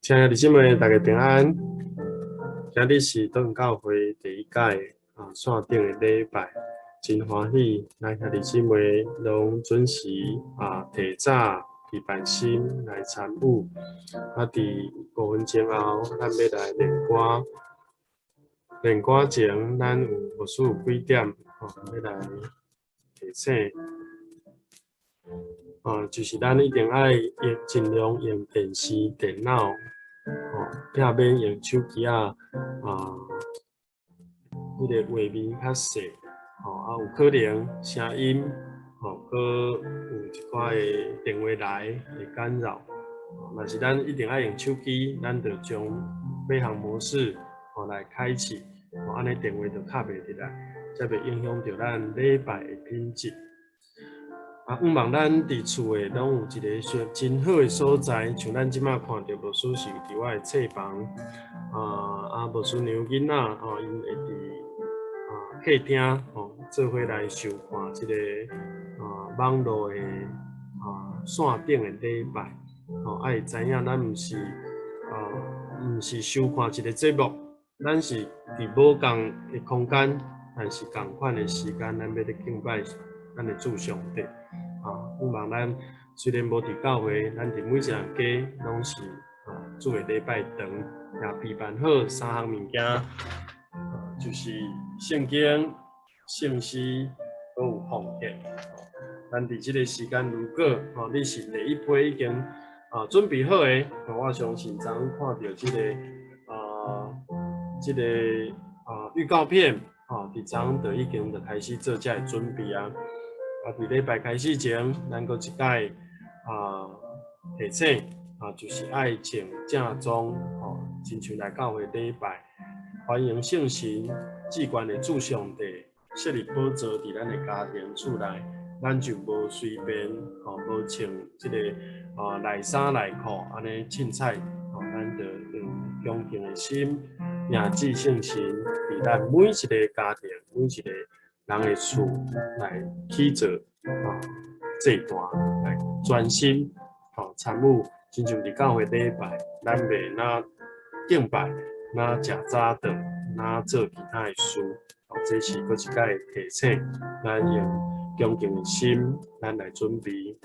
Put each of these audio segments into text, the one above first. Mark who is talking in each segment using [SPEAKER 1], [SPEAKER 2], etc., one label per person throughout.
[SPEAKER 1] 親愛的姊妹，大家平安。今日是多倫教會第一屆線頂的禮拜，真歡喜，咱兄弟姊妹攏準時提早備辦心來參與。佇5分鐘後，咱欲來練歌。練歌前，咱有牧師有幾點欲來提醒。就是咱一定愛用盡量用電視、電腦，避免用手機彼个畫面較細，有可能聲音，閣有一寡的電話來會干擾。若是咱一定愛用手機，咱就將飛行模式，來開啟，按呢電話就敲袂入來，才袂影響著咱禮拜的品質。向望咱佇厝的攏有一个小真好的所在，像咱這馬看著牧師是佇我的冊房，牧師娘囡仔𪜶會佇客廳做伙來收看這个網路的線頂的禮拜，愛知影咱毋是收看一个節目，咱是佇無仝的空間，但是仝款的時間，咱欲咧敬拜咱的主上帝。向望咱雖然無佇教會，咱佇每一人家攏是主的禮拜堂，也備辦好三項物件，就是聖經、聖詩，閣有奉獻。咱佇這个時間，如果你是第一批已經準備好的，我相信昨昏看著這个預告片，佇昨昏就已經就開始做這个準備啊。佇禮拜開始前，咱閣一擺提醒就是愛穿正裝，親像來教會禮拜，歡迎聖神至懸的主上帝設立寶座佇咱的家庭厝內，咱就無隨便無穿這个內衫內褲按呢凊彩，咱就用恭敬的心，迎接聖神佇咱每一个家庭，每一个人的厝來起做祭壇，來專心參與，親像佇教會禮拜，咱袂若敬拜，若食早頓，若做其他的事，這是閣一擺提醒，咱用恭敬的心，咱來準備。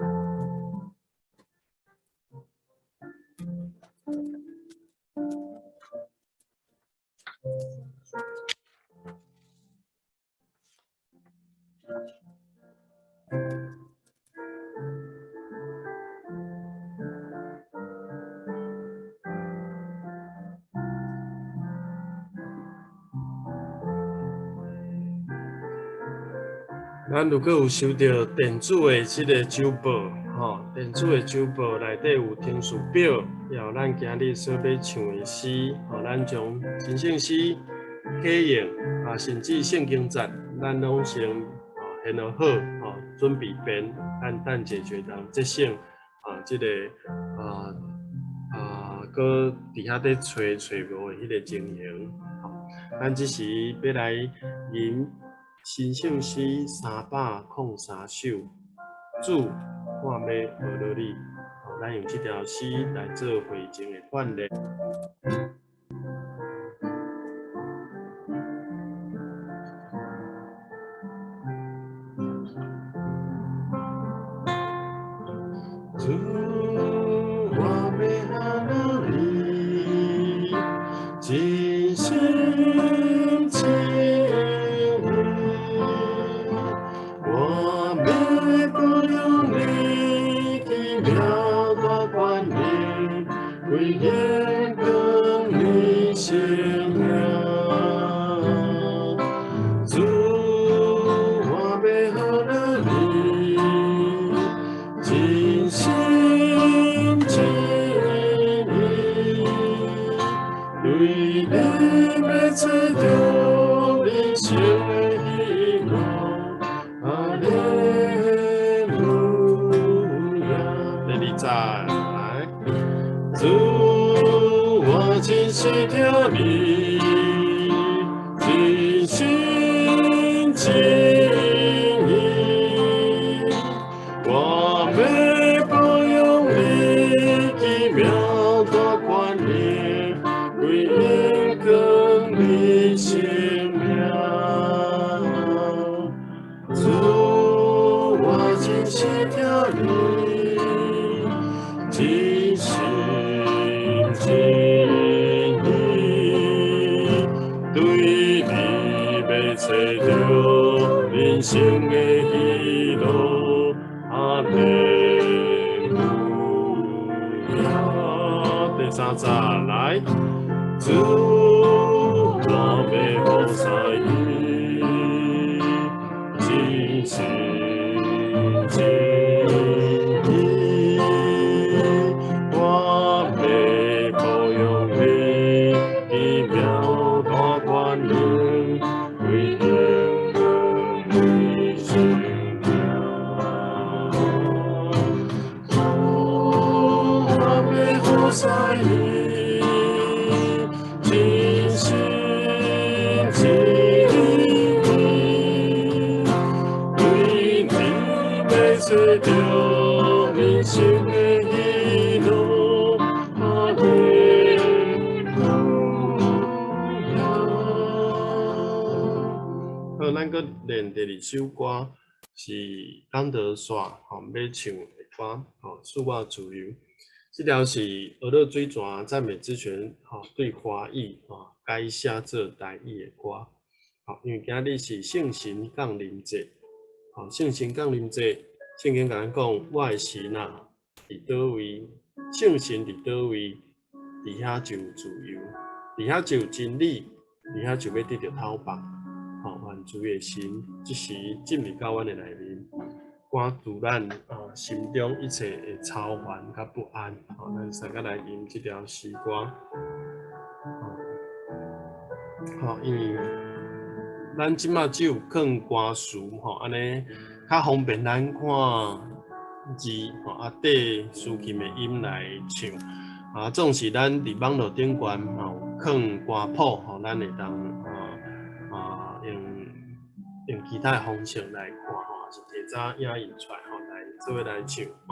[SPEAKER 1] 咱如果有收著電子的這个週報，電子的週報內底有程序表，也有咱今日所欲唱的詩，咱將真聖詩、啟應甚至聖經節，咱攏先編好，準備編，咱等者就當節省這个閣佇遐咧揣揣無的彼个情形。咱這時欲來吟新聖詩303首，主，我欲學著你。咱用這條詩來做會前的鍛鍊。主，我欲學著你，真心真意，我欲保養你奇妙大權柄，規日光你聖名。主，我欲學著你，真心真意，對你欲找著人生的希望。哈利路亞。第二節來，主，我真實疼你，真心真意，我欲保養你奇妙大權柄，三早來。主，我欲服侍你，盡心盡意，我欲褒揚你奇妙大權能，為榮耀你聖名。主，我欲服侍你，盡心盡意，對你欲找著人生的喜樂。哈利路亞。好，咱閣練第二首歌，是江德煞吼欲唱的歌，吼，賜我自由。這條是鵝樂水泉讚美之泉吼對華語吼改寫做台語的歌。吼，因為今日是聖神降臨節，吼，聖神降臨節，聖經共咱講，我的神啊，佇佗位，聖神佇佗位，佇遐就有自由，佇遐就有真理，佇遐就欲得著透放。吼，願主的神這時進入到阮的內面，趕除咱啊心中一切的愁煩佮不安。吼，咱三個來吟這條詩歌。吼，因為咱這馬只有囥歌詞吼，按呢較方便咱看字吼，啊，綴司琴的音來唱。啊，總是咱佇網路頂懸吼有囥歌譜吼，咱會當用其他的方式來看吼，抑是提早影印出來吼，來做伙來唱吼。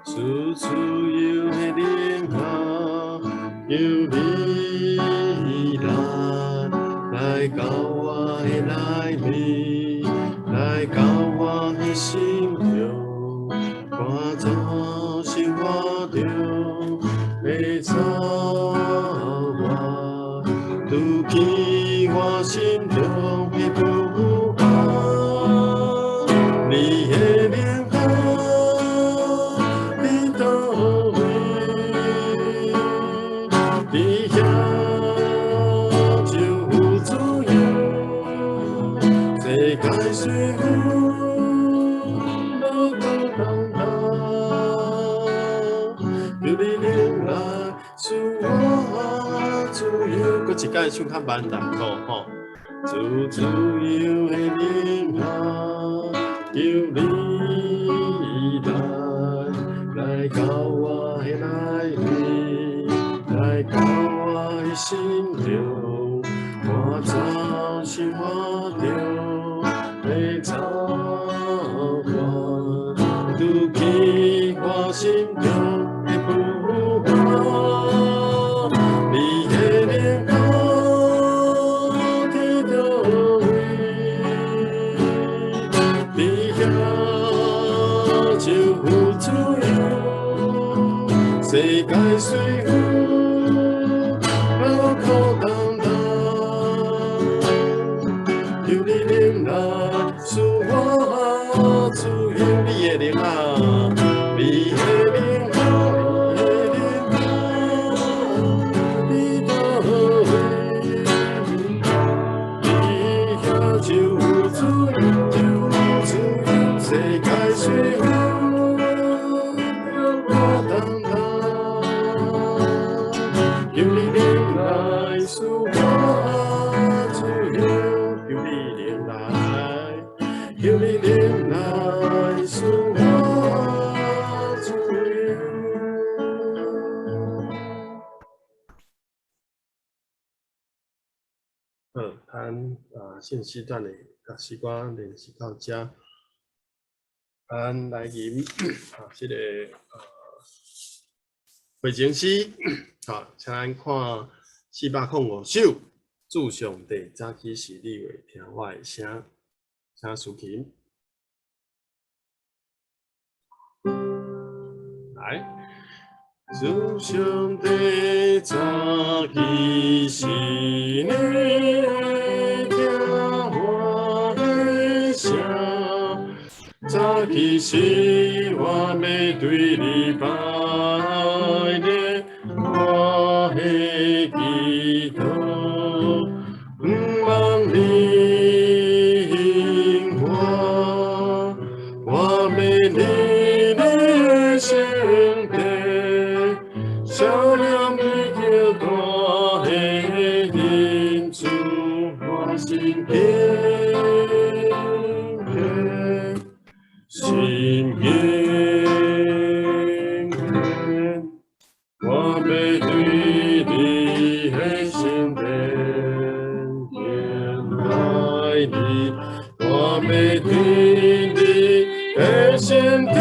[SPEAKER 1] 賜自由的靈啊，求你來，來到我的內面，來到我的心中，趕走生活中的愁煩，除去我心中的不安。你的靈啊，佇佗位？佇遐就有自由，世界隨風無可動彈，求你靈來賜我自由。閣一擺唱較慢淡薄吼。賜自由的靈啊，求你來，來到我的內面，來到我的心中，趕走生活中的愁煩，除去我心中的不安。你的靈啊，佇佗位？佇遐就有自由，世界隨風無可動彈，求你靈來賜我自由，你的靈啊，你的靈啊，你的靈啊，佇佗位？佇遐就有自由，就有自由，世界隨風無動彈，求你靈來賜我自由，求你靈來，求你靈來賜我自由。好，咱啊，信息段的共詩歌練習到這，咱來吟啊，這个回程詩，好，請咱看405首，主上帝早起時你會聽我的聲，請司琴。來，主上帝早起時你會聽我其實我欲對你拜禮，我的祈禱，毋望你應我，我欲你的聖殿，少年你叫大的恩賜，我心敬虔，心敬虔，我欲對你的聖殿敬拜你，我欲對你的聖殿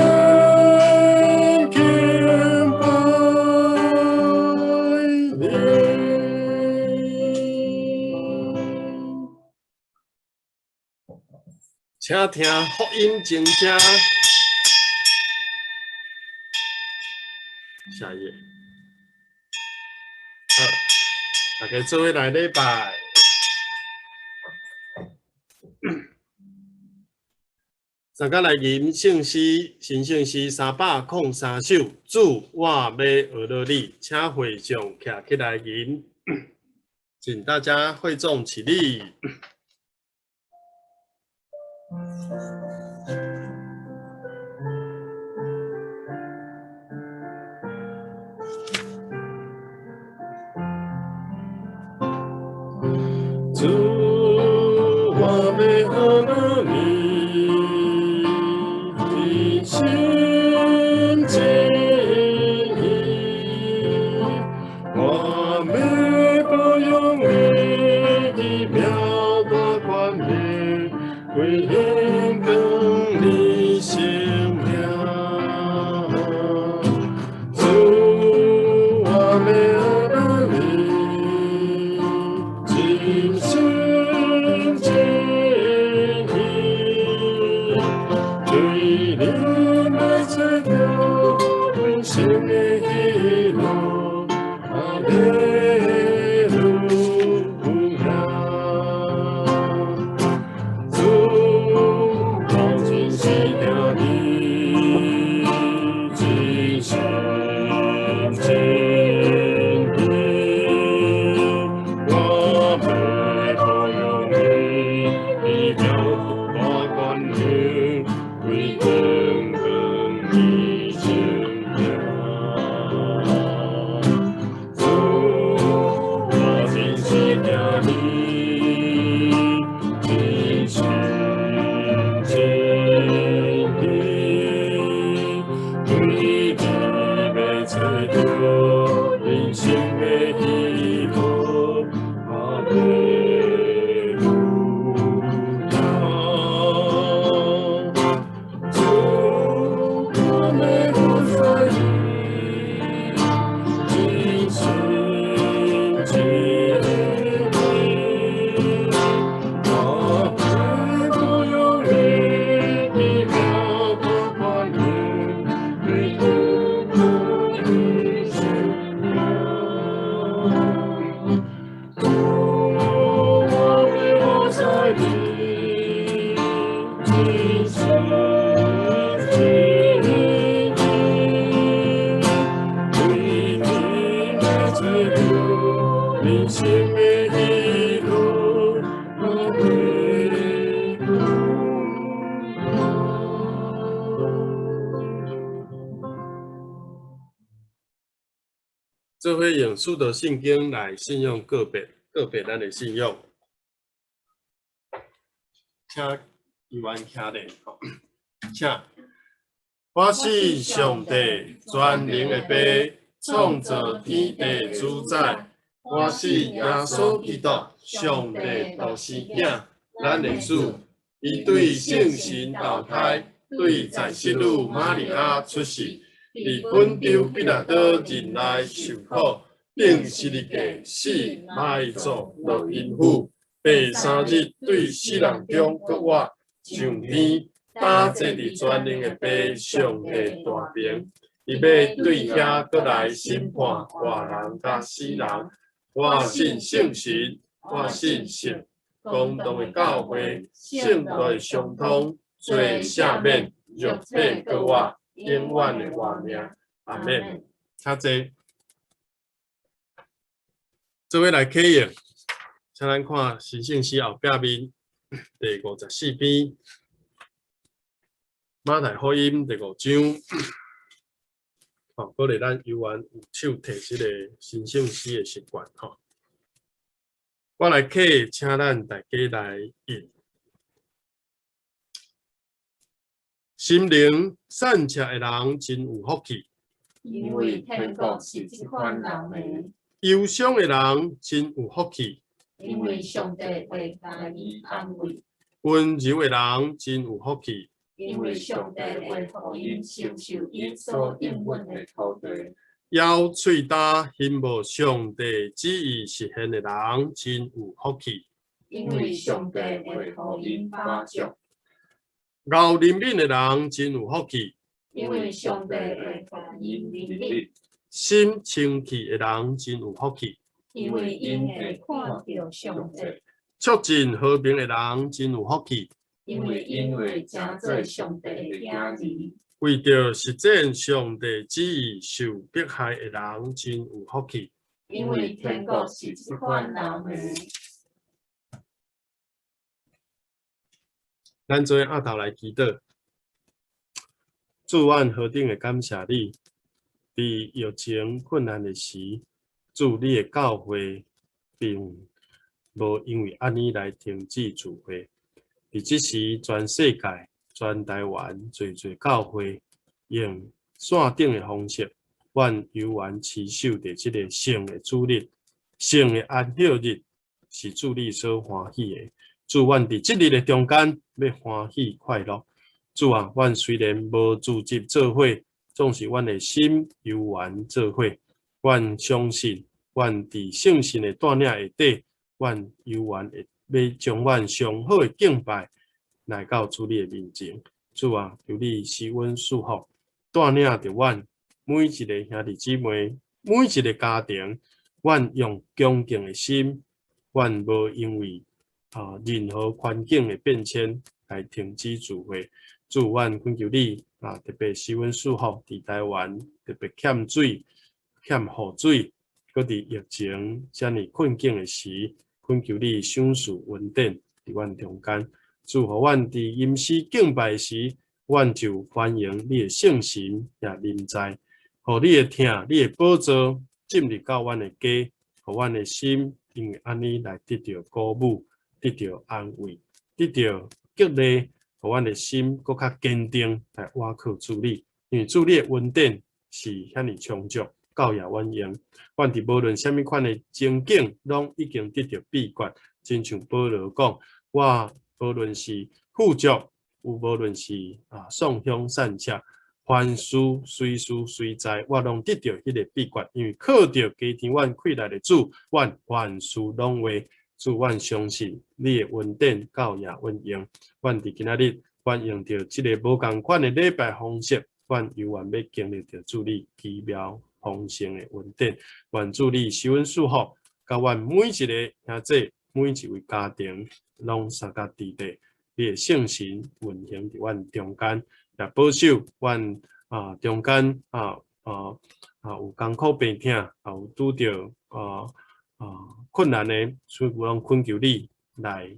[SPEAKER 1] 敬拜你。請聽福音真聲。下一頁。好，大家做伙來禮拜。大家來吟聖詩，新聖詩303首。主，我欲學樂你，請會眾徛起來吟，請大家會眾起立。主，我欲學樂你，真心真意，我欲保養你奇妙大權柄，為榮光你聖名。主，我欲學樂你，真心真意，對你欲找著人生的喜樂，哈利路亞。主，我真是疼你，真心真意，我欲保養你奇妙大權能，為榮光你聖名。主，我真是疼你，真心真意，對你欲找著人生的喜樂，哈利路亞。主，我欲服侍你，真心真意，我欲保養你奇妙大權能，為榮光你聖名。主，我欲服侍你，真心真意，對你欲找著人生的喜樂，哈利路亞。做伙用使徒信經來信仰告白，告白咱的信仰。請議員徛咧，請。我信上帝全能的父，創造天地主宰。我信耶穌基督，上帝獨生囝，咱的主。伊對聖神投胎，對在聖女瑪利亞出世，佇本丟彼拉多忍耐受苦，釘十字架死埋葬落陰府，第三日對死人中復活，上天，搭坐佇全能的父上帝大爿。伊欲對遐閣來審判活人佮死人。我信聖神，我信聖公同的教會，聖徒的相通，罪赦免，肉體閣我永遠的活命。阿們。請坐。做伙來啟應，請咱看神聖詩後壁面第54篇，馬太福音第五章。吼，鼓勵咱猶原有手提這个神聖詩的習慣吼。我來啟，請咱大家來應。心靈散赤的人真有福氣，
[SPEAKER 2] 因為天國是這款人的。
[SPEAKER 1] 憂傷的人真有福氣，
[SPEAKER 2] 因為上帝會共𪜶安慰。
[SPEAKER 1] 溫柔的人真有福氣，
[SPEAKER 2] 因為上帝會予𪜶承受伊所應允的土地。
[SPEAKER 1] 枵喙焦欣慕上帝旨意實現的人真有福氣，
[SPEAKER 2] 因為上帝會予𪜶飽足。
[SPEAKER 1] 熬憐憫的人真有福氣，
[SPEAKER 2] 因為上帝會予𪜶憐憫。
[SPEAKER 1] 心清氣的人真有福氣，
[SPEAKER 2] 因為𪜶會看著上帝。
[SPEAKER 1] 促進和平的人真有福氣，
[SPEAKER 2] 因為𪜶會成做上帝的囝兒。
[SPEAKER 1] 為著實踐上帝旨意受迫害的人真有福氣，
[SPEAKER 2] 因為天國是這款人的。
[SPEAKER 1] 咱做伙匣頭來祈禱，主，阮何等的感謝你，佇疫情困難的時，主你的教會並無因為按呢來停止聚會。佇這時，全世界、全台灣濟濟教會用線頂的方式，阮猶原持守佇這個聖的主日、聖的安息日，是主你所歡喜的。主，阮佇這日的中間欲歡喜快樂。主啊，阮雖然無組織做伙，總是阮的心猶原做伙。阮相信，阮佇聖神的帶領下底，阮猶原會欲將阮上好的敬拜來到主你的面前。主啊，求你施恩賜福，帶領著阮每一个兄弟姊妹，每一个家庭，阮用恭敬的心，阮無因為任何環境的變遷來停止聚會。主，阮懇求你特別施恩賜福，佇台灣特別欠水、欠雨水，閣佇疫情遮爾困境的時，懇求你賞賜恩典佇阮中間。主，予阮佇吟詩敬拜時，阮就歡迎你的聖神也臨在，予你的疼、你的寶座進入到阮的家，予阮的心因為按呢來得著鼓舞，得著安慰，得著激勵，予阮的心閣較堅定來倚靠主你。因為主你的恩典是遐爾充足，夠予阮用。阮佇無論啥物款的情景，攏已經得著秘訣。親像保羅講，我無論是富足，有無論是喪鄉散赤，凡事隨事隨在，我攏得著彼个秘訣。因為靠著加添阮氣力的主，阮凡事攏會。主，阮相信你的恩典夠予阮用。阮佇今仔日，阮用著這个無仝款的禮拜方式，阮猶原欲經歷著主你奇妙豐盛的恩典。願主你施恩賜福，共阮每一个兄弟，每一位家庭，攏相佮佇咧，你的聖神運行佇阮中間，也保守阮中間有艱苦病痛，也有拄著困難的，所以阮懇求你來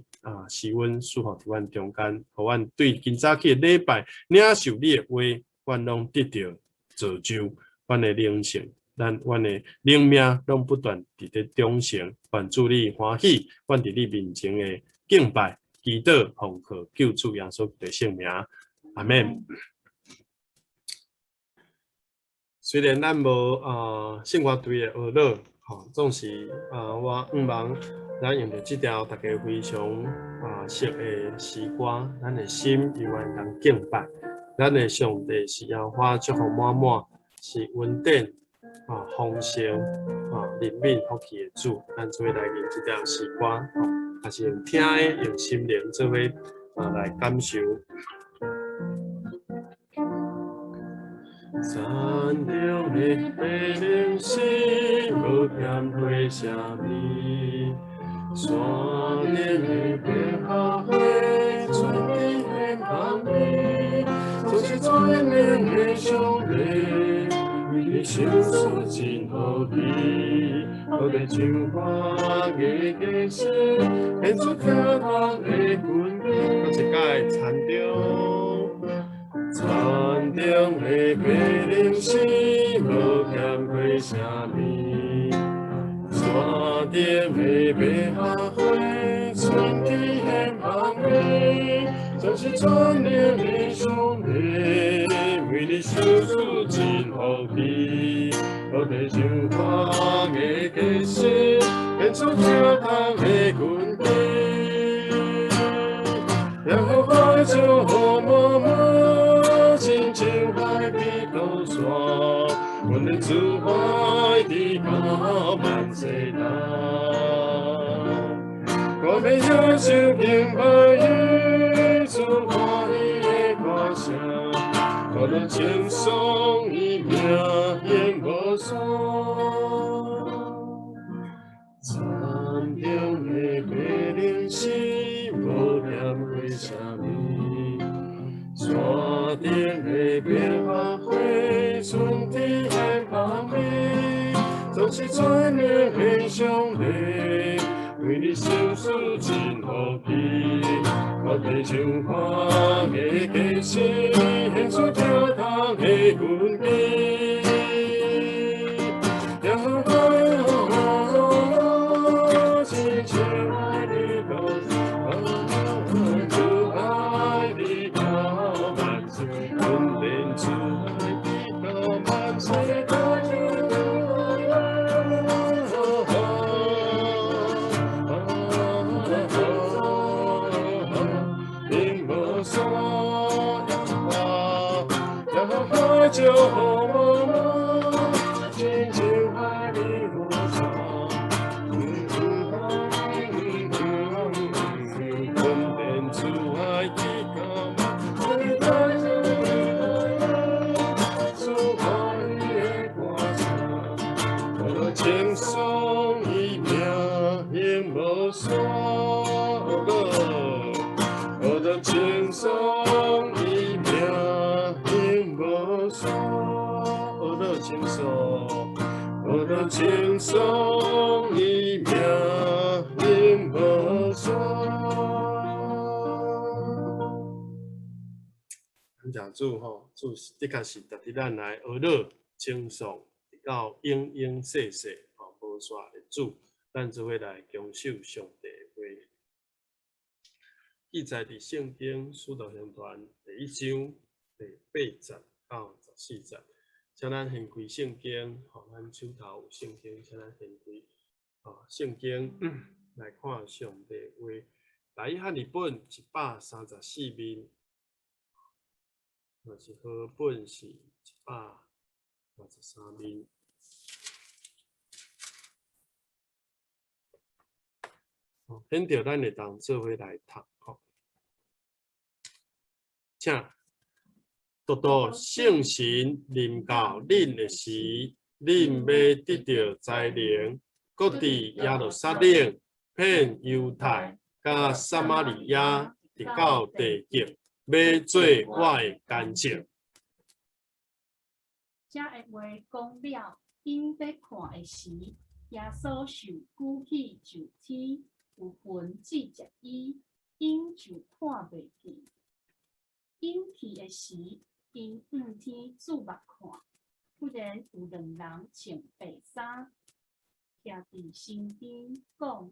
[SPEAKER 1] 施恩賜福佇阮中間，予阮對今早起的禮拜領受你的話，阮攏得著造就，阮的靈性，咱阮的靈命攏不斷佇咧長成，願主你歡喜，阮佇你面前的敬拜、祈禱、奉靠救主耶穌的聖名，阿們。雖然咱無聖歌隊的學樂，吼，總是我向望咱用著這條大家非常熟的詩歌，咱的心猶原通敬拜。咱的上帝是耶和華祝福滿滿，是恩典豐盛憐憫福氣的主。咱做伙來念這條詩歌，吼，也是用聽的，用心靈做伙來感受。山頂的白靈是無欠火啥物，山頂的百合花春天的香味，總是相思真好味，好地像花的季节，献出疼痛的根基。閣一擺田中，田中的白鹚鷥，無欠過啥物。山頂的百合花，春天的香味，總是專憐的上帝，為你相思真好味，好地像花的季節，獻出疼痛的根基。耶和華就雨毛毛，親像海比杜山，阮的主愛直到萬世代。我欲享受敬拜伊，主歡喜的歌聲，我都稱頌伊名永無煞。田中的白鹚鷥，無欠過啥物。山頂的百合花，春天的香味，總是專憐的上帝，為你相思真好味，我地像花的季節，獻出疼痛的根基。耶和華，親像愛你多，主愛你到萬世，阮連主愛你到萬世代。永無煞，耶和華就雨毛毛，親像海比杜山，阮連主愛直到萬世代。主歡喜的歌聲，我都稱頌伊名永無煞。我都稱頌伊名永無煞。我都稱頌，我都稱頌伊名永無煞。感謝主吼，主的確是值得咱來學樂稱頌，直到永永世世吼無煞的主，咱做伙來恭守上帝的話。記載佇聖經使徒行傳第一章第八節到十四節，請咱掀開聖經，吼，咱手頭有聖經，請咱掀開吼聖經來看上帝話。台語漢字本134面，若是和本是163面。現著咱會當做伙來讀吼，請獨到聖神臨到恁的時，恁欲得著才能，閣佇耶路撒冷、遍猶太、佮撒瑪利亞，直到地極，欲做我的見證。
[SPEAKER 2] 這个話講了，𪜶欲看的時，耶穌受舉去上天，有雲遮著伊，𪜶就看袂見。𪜶去的時，𪜶向天注目看，忽然有兩人穿白衫，徛佇身邊，講：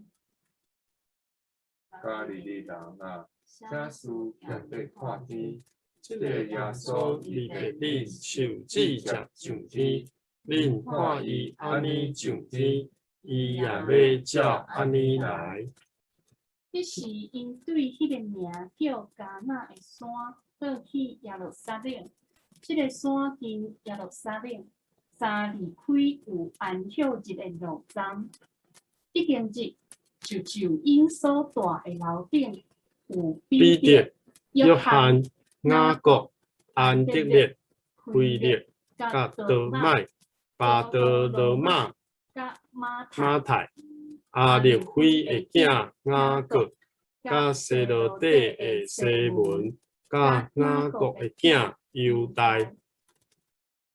[SPEAKER 3] 加利利人啊，啥事徛佇看天？
[SPEAKER 1] 這个耶穌離別恁受指接上天，恁看伊按呢上天，伊也欲照按呢來。
[SPEAKER 2] 彼時，𪜶對彼个名叫迦納的山，倒去耶路撒冷。這个山近耶路撒冷三里開有安息日的路站。彼間日就就𪜶所蹛的樓頂有
[SPEAKER 1] 彼得、約翰、雅各、安德烈、腓力、佮多麥、巴多羅買、
[SPEAKER 2] 佮馬太、
[SPEAKER 1] 馬太、亞勒腓的囝雅各、佮西羅底的西門、佮雅各的囝猶大。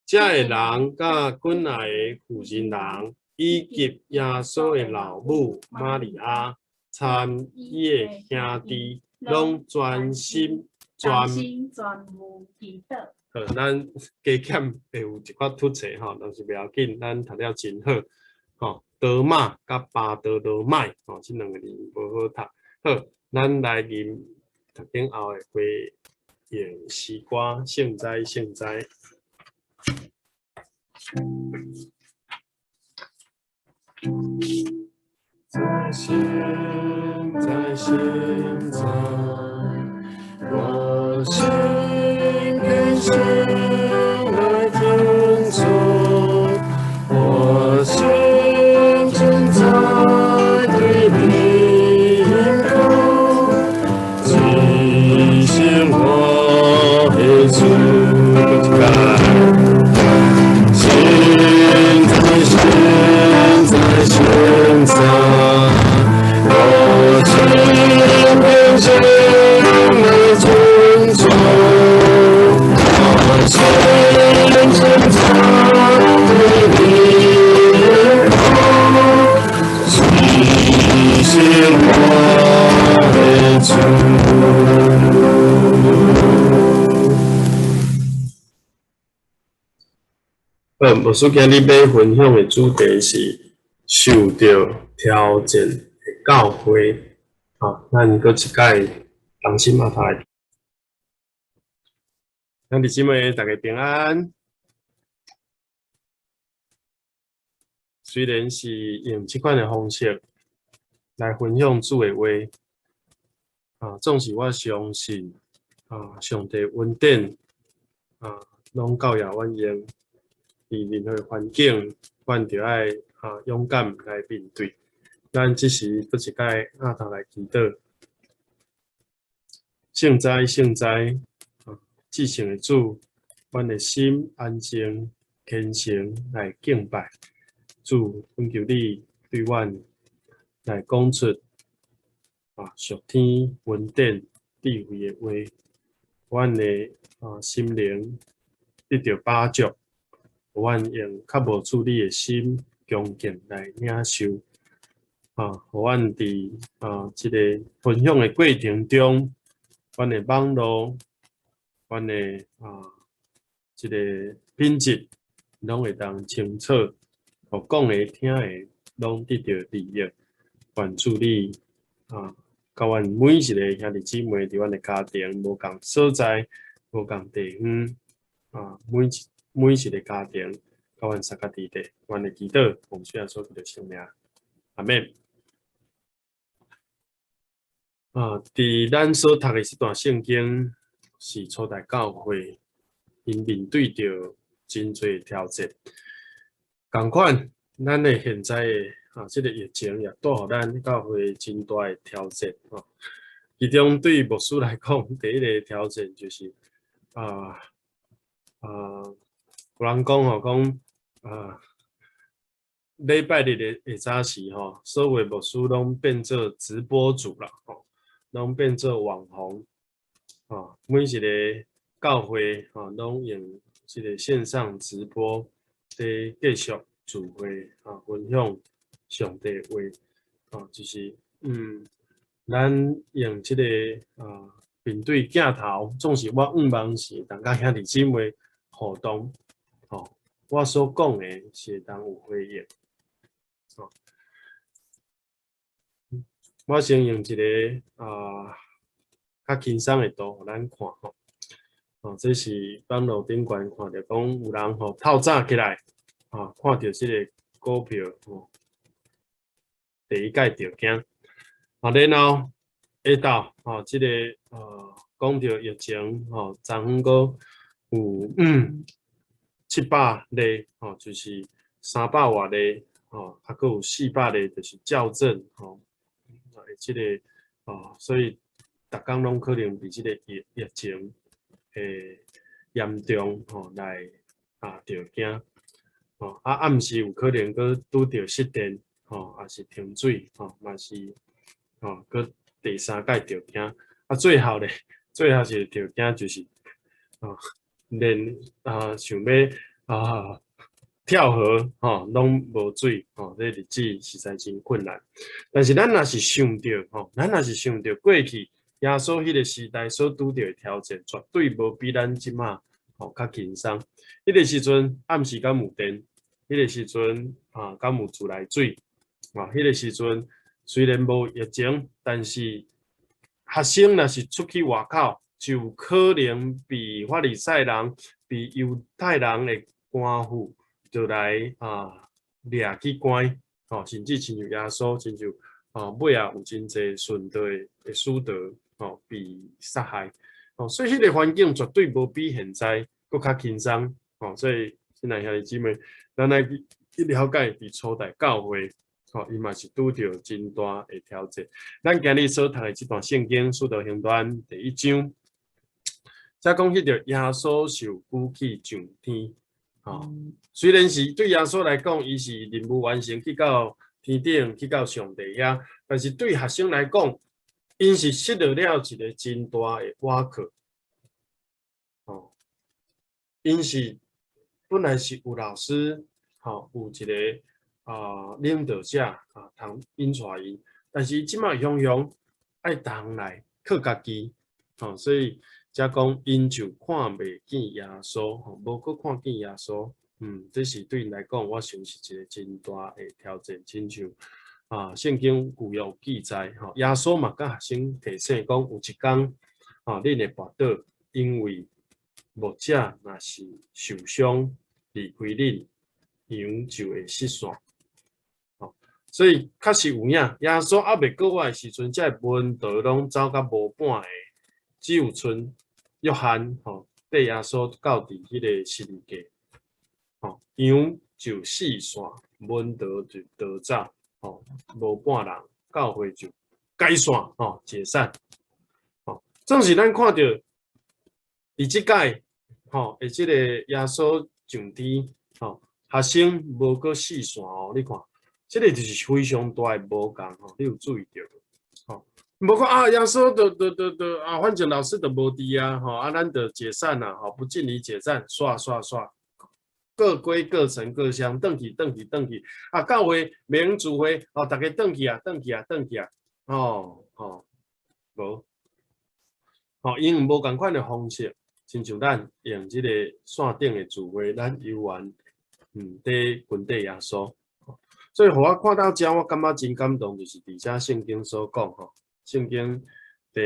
[SPEAKER 1] 遮的人佮阮來的婦人人，以及耶穌的老母瑪利亞，參伊的兄弟，攏專心專
[SPEAKER 2] 專心專務祈禱。
[SPEAKER 1] 好，咱加減會有一寡突錯吼，但是袂要緊，咱讀了真好。吼，多馬佮巴多羅買，吼，這兩个字無好讀。好，咱來吟讀經後的回應詩歌，聖哉聖哉。在現在現在，我心偏心來尊崇，我心存在對你講，只是我的主。現在現在現在，我心偏心來尊崇，我心存在對你講，只是我的主。好，牧師今日欲分享的主題是受著挑戰的教會。好，咱閣一擺同心阿來。兄弟姊妹，大家平安。雖然是用這款的方式來分享主的話，啊，總是我相信，啊，上帝恩典，啊，攏夠予阮用。佇任何環境，阮著愛啊勇敢來面對。咱這時閣一擺阿頭來祈禱，聖哉聖哉，啊，至聖的主，阮的心安靜虔誠來敬拜主，懇求你對阮來講出啊屬天恩典智慧的話，阮的啊心靈得著飽足。阮用較無處理的心，恭敬來領受，啊，予阮佇啊這個分享的過程中，阮的網路，阮的啊這個品質，攏會當清楚，予講的、聽的，攏得著利益。願主你啊，佮阮每一个兄弟姊妹佇阮的家庭，無仝所在，無仝地方，啊，每一个家庭，佮阮相佮佇咧，阮的祈禱，奉主耶穌基督聖名，阿們。啊，佇咱所讀的這段聖經，是初代教會𪜶面對著真濟挑戰。仝款，咱的現在的啊，這个疫情也帶予咱教會真大的挑戰。吼，其中對牧師來講，第一个挑戰就是有人講吼，講啊，禮拜日的下早時吼，所有牧師攏變做直播主啦，吼，攏變做網紅，吼，每一個教會吼，攏用這個線上直播佇繼續聚會啊，分享上帝話，啊，就是咱用這個啊面對鏡頭，總是我向望是當佮兄弟姊妹互動。吼，我所講的是會當有回應。吼，我先用一個啊較輕鬆的圖予咱看吼。哦，這是網路頂懸看著講有人吼透早起來，啊，看著這个股票吼，第一擺著驚。啊，然後下晝吼，這个講著疫情吼，昨昏閣有700例吼，就是300外例吼，啊，閣有400例，就是校正吼，這个哦，所以逐工攏可能佇這个疫情的嚴重吼來啊著驚吼，啊暗時有可能閣拄著失電吼，抑是停水吼，嘛是吼閣第三擺著驚，啊最後咧，最後一个著驚就是吼，連啊想欲啊，跳河吼，攏無水吼，這日子實在真困難。但是咱若是想著吼，咱若是想著過去耶穌彼個時代所拄著的挑戰，絕對無比咱這馬吼較輕鬆。彼個時陣暗時敢有電？彼個時陣啊，敢有自來水？啊，彼個時陣雖然無疫情，但是學生若是出去外口，就有可能被法利賽人、被猶太人的官府就來啊掠去關，吼，甚至親像耶穌，親像啊尾仔有真濟殉道的使徒，吼被殺害，吼，所以彼個環境絕對無比現在閣較輕鬆，吼，所以親愛兄弟姊妹，咱來去了解佇初代教會，吼，伊嘛是拄著真大的挑戰。咱今日所讀的這段聖經《使徒行傳》第一章，才講彼著耶穌受舉起上天，吼，雖然是對耶穌來講，伊是任務完成去到天頂，去到上帝遐，但是對學生來講，𪜶是失落了一個真大的倚靠，吼，𪜶是本來是有老師，吼，有一個啊領導者啊，通引帶𪜶，但是這馬雄雄愛同來靠家己，吼，所以才講𪜶就看袂見耶穌，吼，無閣看見耶穌，這是對𪜶來講，我想是一個真大的挑戰，親像啊，聖經舊約記載，吼，耶穌嘛佮學生提醒講，有一工，吼，恁會跋倒，因為牧者若是受傷離開恁，羊就會失散。吼，所以確實有影，耶穌猶未過活的時陣，這个門徒攏走甲無半个，只有賰約翰吼，綴耶穌到佇彼个十字架，吼，羊就四散，門徒就逃走，吼，無半人，教會就解散，吼，解散，吼，總是咱看著佇這擺，吼，的這个耶穌上天，吼，學生無閣四散哦，你看，這个就是非常大的無仝吼，你有注意著無？吼，無講啊，耶穌就就就就啊，反正老師就無佇啊，吼，啊，咱就解散啦，吼，不敬禮解散，煞煞煞，各歸各城各鄉，轉去轉去轉去，啊，教會免聚會，哦，逐家轉去啊，轉去啊，轉去啊，吼吼，無，吼，𪜶無仝款的方式，親像咱用這个線頂的聚會，咱猶原佇跟綴耶穌，所以予我看到遮，我感覺真感動，就是佇遮聖經所講吼，聖經第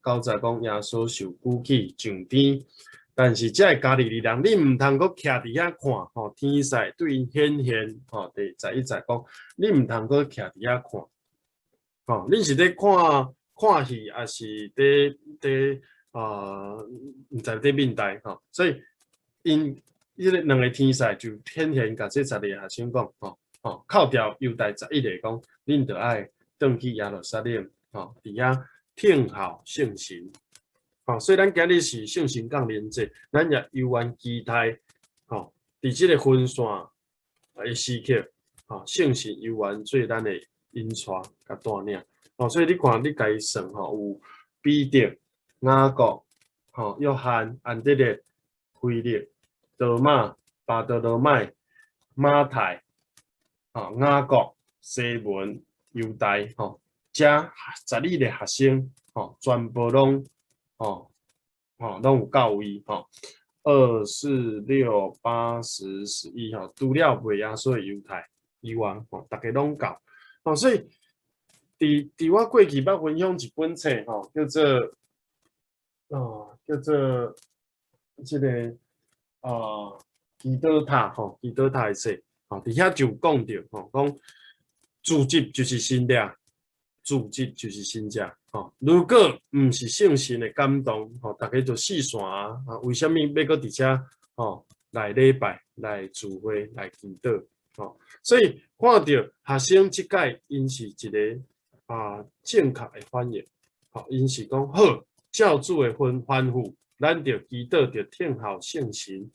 [SPEAKER 1] 九節講耶穌受舉起上天，但是這个加利利人，你毋通閣徛佇遐看，吼，天使對𪜶顯現，吼，第11節講，你毋通閣徛佇遐看，吼，恁是咧看看戲，抑是佇佇啊，毋知佇面台吼，所以𪜶彼个兩个天使就顯現，共這十二個學生講，吼吼，扣掉猶大十一個講，恁著愛轉去耶路撒冷，吼，佇遐聽候聖神，吼，所以咱今日是聖神降臨節，咱也猶原期待，吼，佇這个分散的時刻，吼，聖神猶原做咱的引帶佮帶領，吼，所以你看，你共伊算吼，有彼得、雅各、吼、約翰、安德烈、腓力、多馬、巴多羅買、馬太、吼、雅各、西門、猶大，吼，這十二个學生，吼，全部攏，吼，吼，攏有到位，吼，二四六八十十一，吼，除了賣耶穌的猶太以外，吼，逐家攏到，吼，所以佇佇我過去捌分享一本冊，吼，叫做，哦，叫做這个啊，祈禱塔，吼，祈禱塔的冊，吼，佇遐就講著，吼，講聚集就是神力，聚集就是神跡，吼，如果毋是聖神的感動，吼，逐家就四散啊，啊，為啥物欲閣佇遮，吼，來禮拜、來聚會、來祈禱，吼，所以看著學生這擺𪜶是一个啊正確的反應，吼，𪜶是講好，照主的吩吩咐，咱著祈禱，著聽候聖神，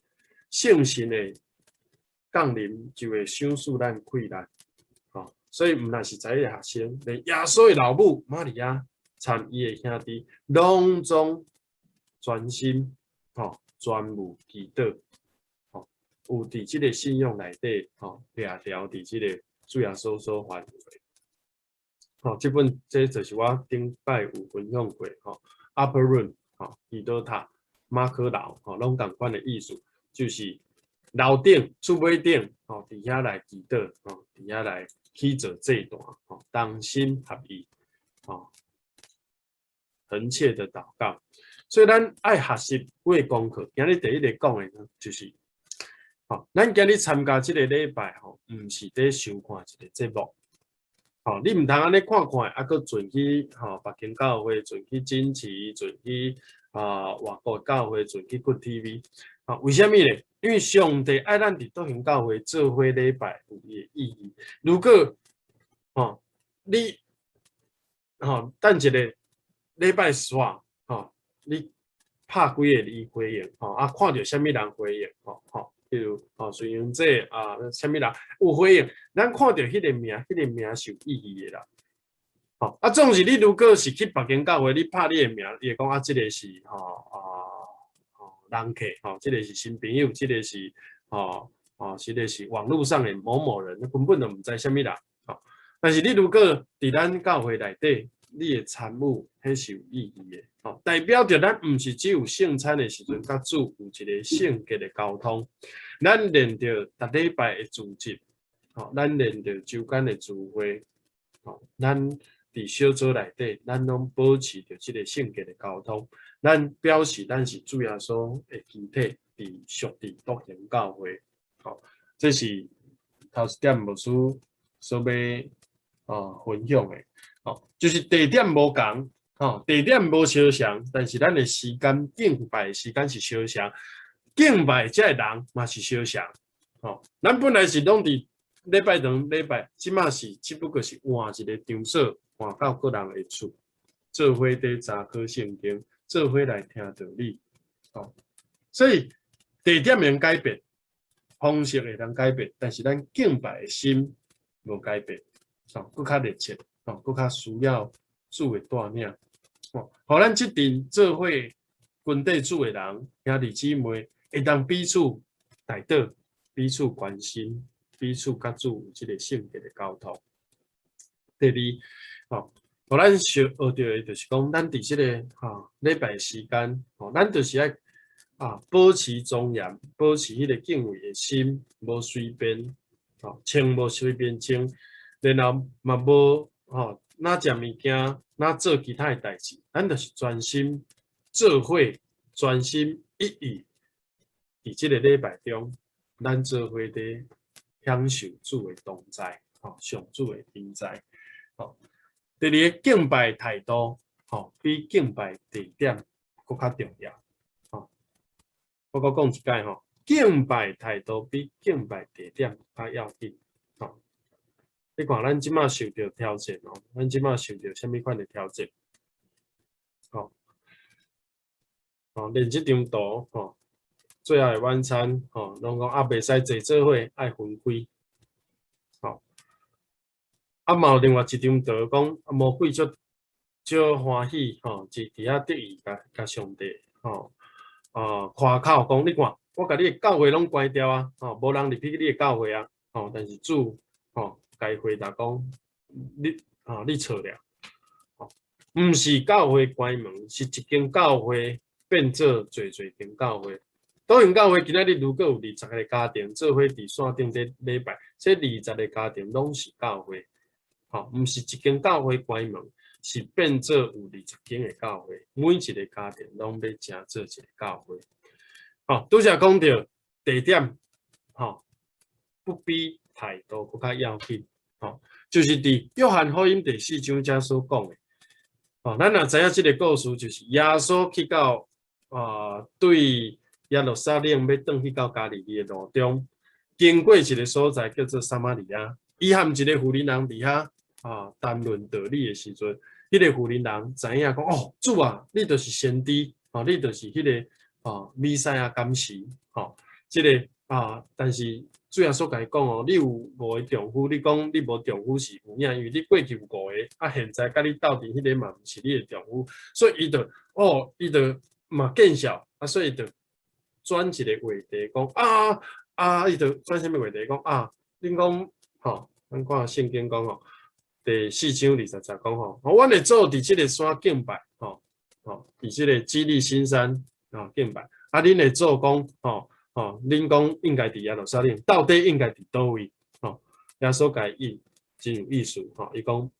[SPEAKER 1] 聖神的降臨就會賞賜咱氣力，吼，所以毋但是十一個學生，連耶穌的老母瑪利亞參伊的兄弟，攏總專心，吼，專務祈禱，吼，有佇這个信仰內底，吼，掠牢佇這个主耶穌所吩咐的。吼，這本這就是我頂擺有分享過，吼，Upper Room，吼，祈禱塔、馬可樓，吼，攏仝款的意思，就是樓頂、厝尾頂，吼，佇遐來祈禱，吼，佇遐來起做祭壇，吼，同心合意，吼，恆切的禱告。所以咱愛學習幾个功課。今日第一个講的就是，吼，咱今日參加這个禮拜，吼，毋是佇收看一个節目，吼，你毋通按呢看看，啊，閣轉去吼別間教會，轉去錦旗，轉去啊外國教會，轉去 Good TV，啊，為啥物咧？因為上帝愛咱佇篤行教會做伙禮拜有伊的意義。如果吼你吼等一个禮拜煞，吼你拍幾个伊回應，吼啊看著啥物人回應，吼吼，比如吼孫英姐啊，啥物人有回應，咱看著彼个名，彼个名是有意義的啦。吼啊，總是你如果是去別間教會，你拍你的名，伊會講啊，這个是吼啊吼人客，吼，這个是新朋友，這个是吼吼，這个是網路上的某某人，根本就毋知啥物人。吼，但是你如果佇咱教會內底，你的參與，彼是有意義的，吼，代表著咱毋是只有聖餐的時陣，佮主有一個聖潔的溝通，咱連著逐禮拜的聚集，吼，咱連著週間的聚會，吼，咱佇小組內底，咱攏保持著這个聖潔的溝通，咱表示咱是主耶穌的肢體，佇屬佇篤行教會，吼，這是頭一點牧師所欲哦分享的。哦，就是地點無仝，吼，地點無相像，但是咱的時間敬拜的時間是相像，敬拜這个人嘛是相像，吼，咱本來是攏佇禮拜堂禮拜，這馬是只不過是換一個場所，換到個人的厝，做伙佇查考聖經，做伙來聽道理，吼，所以地點免改變，方式會當改變，但是咱敬拜的心無改變，吼，閣較熱切。吼，閣較需要主的帶領，吼，予咱這陣做伙跟綴主的人，兄弟姊妹，會當彼此代禱，彼此關心，彼此佮主有這个聖潔的溝通。第二，吼，予咱學著的，就是講，咱佇這个吼禮拜時間，吼，咱就是愛啊保持莊嚴，保持彼个敬畏的心，無隨便，吼，穿無隨便穿，然後嘛無。吼，若食物件，若做其他的代誌，咱就是專心做伙，專心一意，佇這个禮拜中，咱做伙佇享受主的同在，吼，上主的臨在，吼。第二个敬拜態度，吼，比敬拜地點閣較重要，吼。我閣講一擺吼，敬拜態度比敬拜地點較要緊。你看，咱這馬受著挑戰哦，咱這馬受著啥物款的挑戰？吼，哦，連這張圖吼，最後的晚餐吼，攏講啊，袂使坐做伙，愛分開。吼，啊，嘛有另外一張圖講，魔鬼足足歡喜吼，就佇遐得意共共上帝吼，啊，誇口講，你看，我共你的教會攏關掉啊，吼，無人入去你的教會啊，吼，但是主吼。共伊回答講，你啊，你錯了，毋是教會關門，是一間教會變做濟濟間教會。篤行教會今仔日如果有二十个家庭做伙佇線頂咧禮拜，這二十个家庭攏是教會，吼，毋是一間教會關門，是變做有二十間的教會，每一个家庭攏欲成做一个教會。吼，拄才講著地點，吼，不比態度閣較要緊。吼，就是佇約翰福音第四章遮所講的。吼，咱若知影這个故事，就是耶穌去到啊，對耶路撒冷欲轉去到加利利的路中，經過一个所在叫做撒瑪利亞，伊和一个婦人佇遐啊談論道理的時陣，彼个婦人知影講哦，主啊，你就是先知，吼，你就是彼个哦彌賽亞敢是，吼，這个啊，但是主耶穌共伊講哦，你有五个丈夫，你講你無丈夫是有影，因為你過去有五个，啊，現在佮你鬥陣彼个嘛毋是你的丈夫，所以伊就哦，伊就嘛見笑，啊，所以就轉一个話題講啊，啊，伊就轉啥物話題講啊？恁講吼，咱看聖經講吼，第四章二十節講吼，阮的祖佇這个山敬拜，吼吼，佇這个基利心山啊敬拜。啊，恁的祖講吼吼，恁講應該佇耶路撒冷，到底應該佇佗位？吼，耶穌共伊真有意思吼，伊講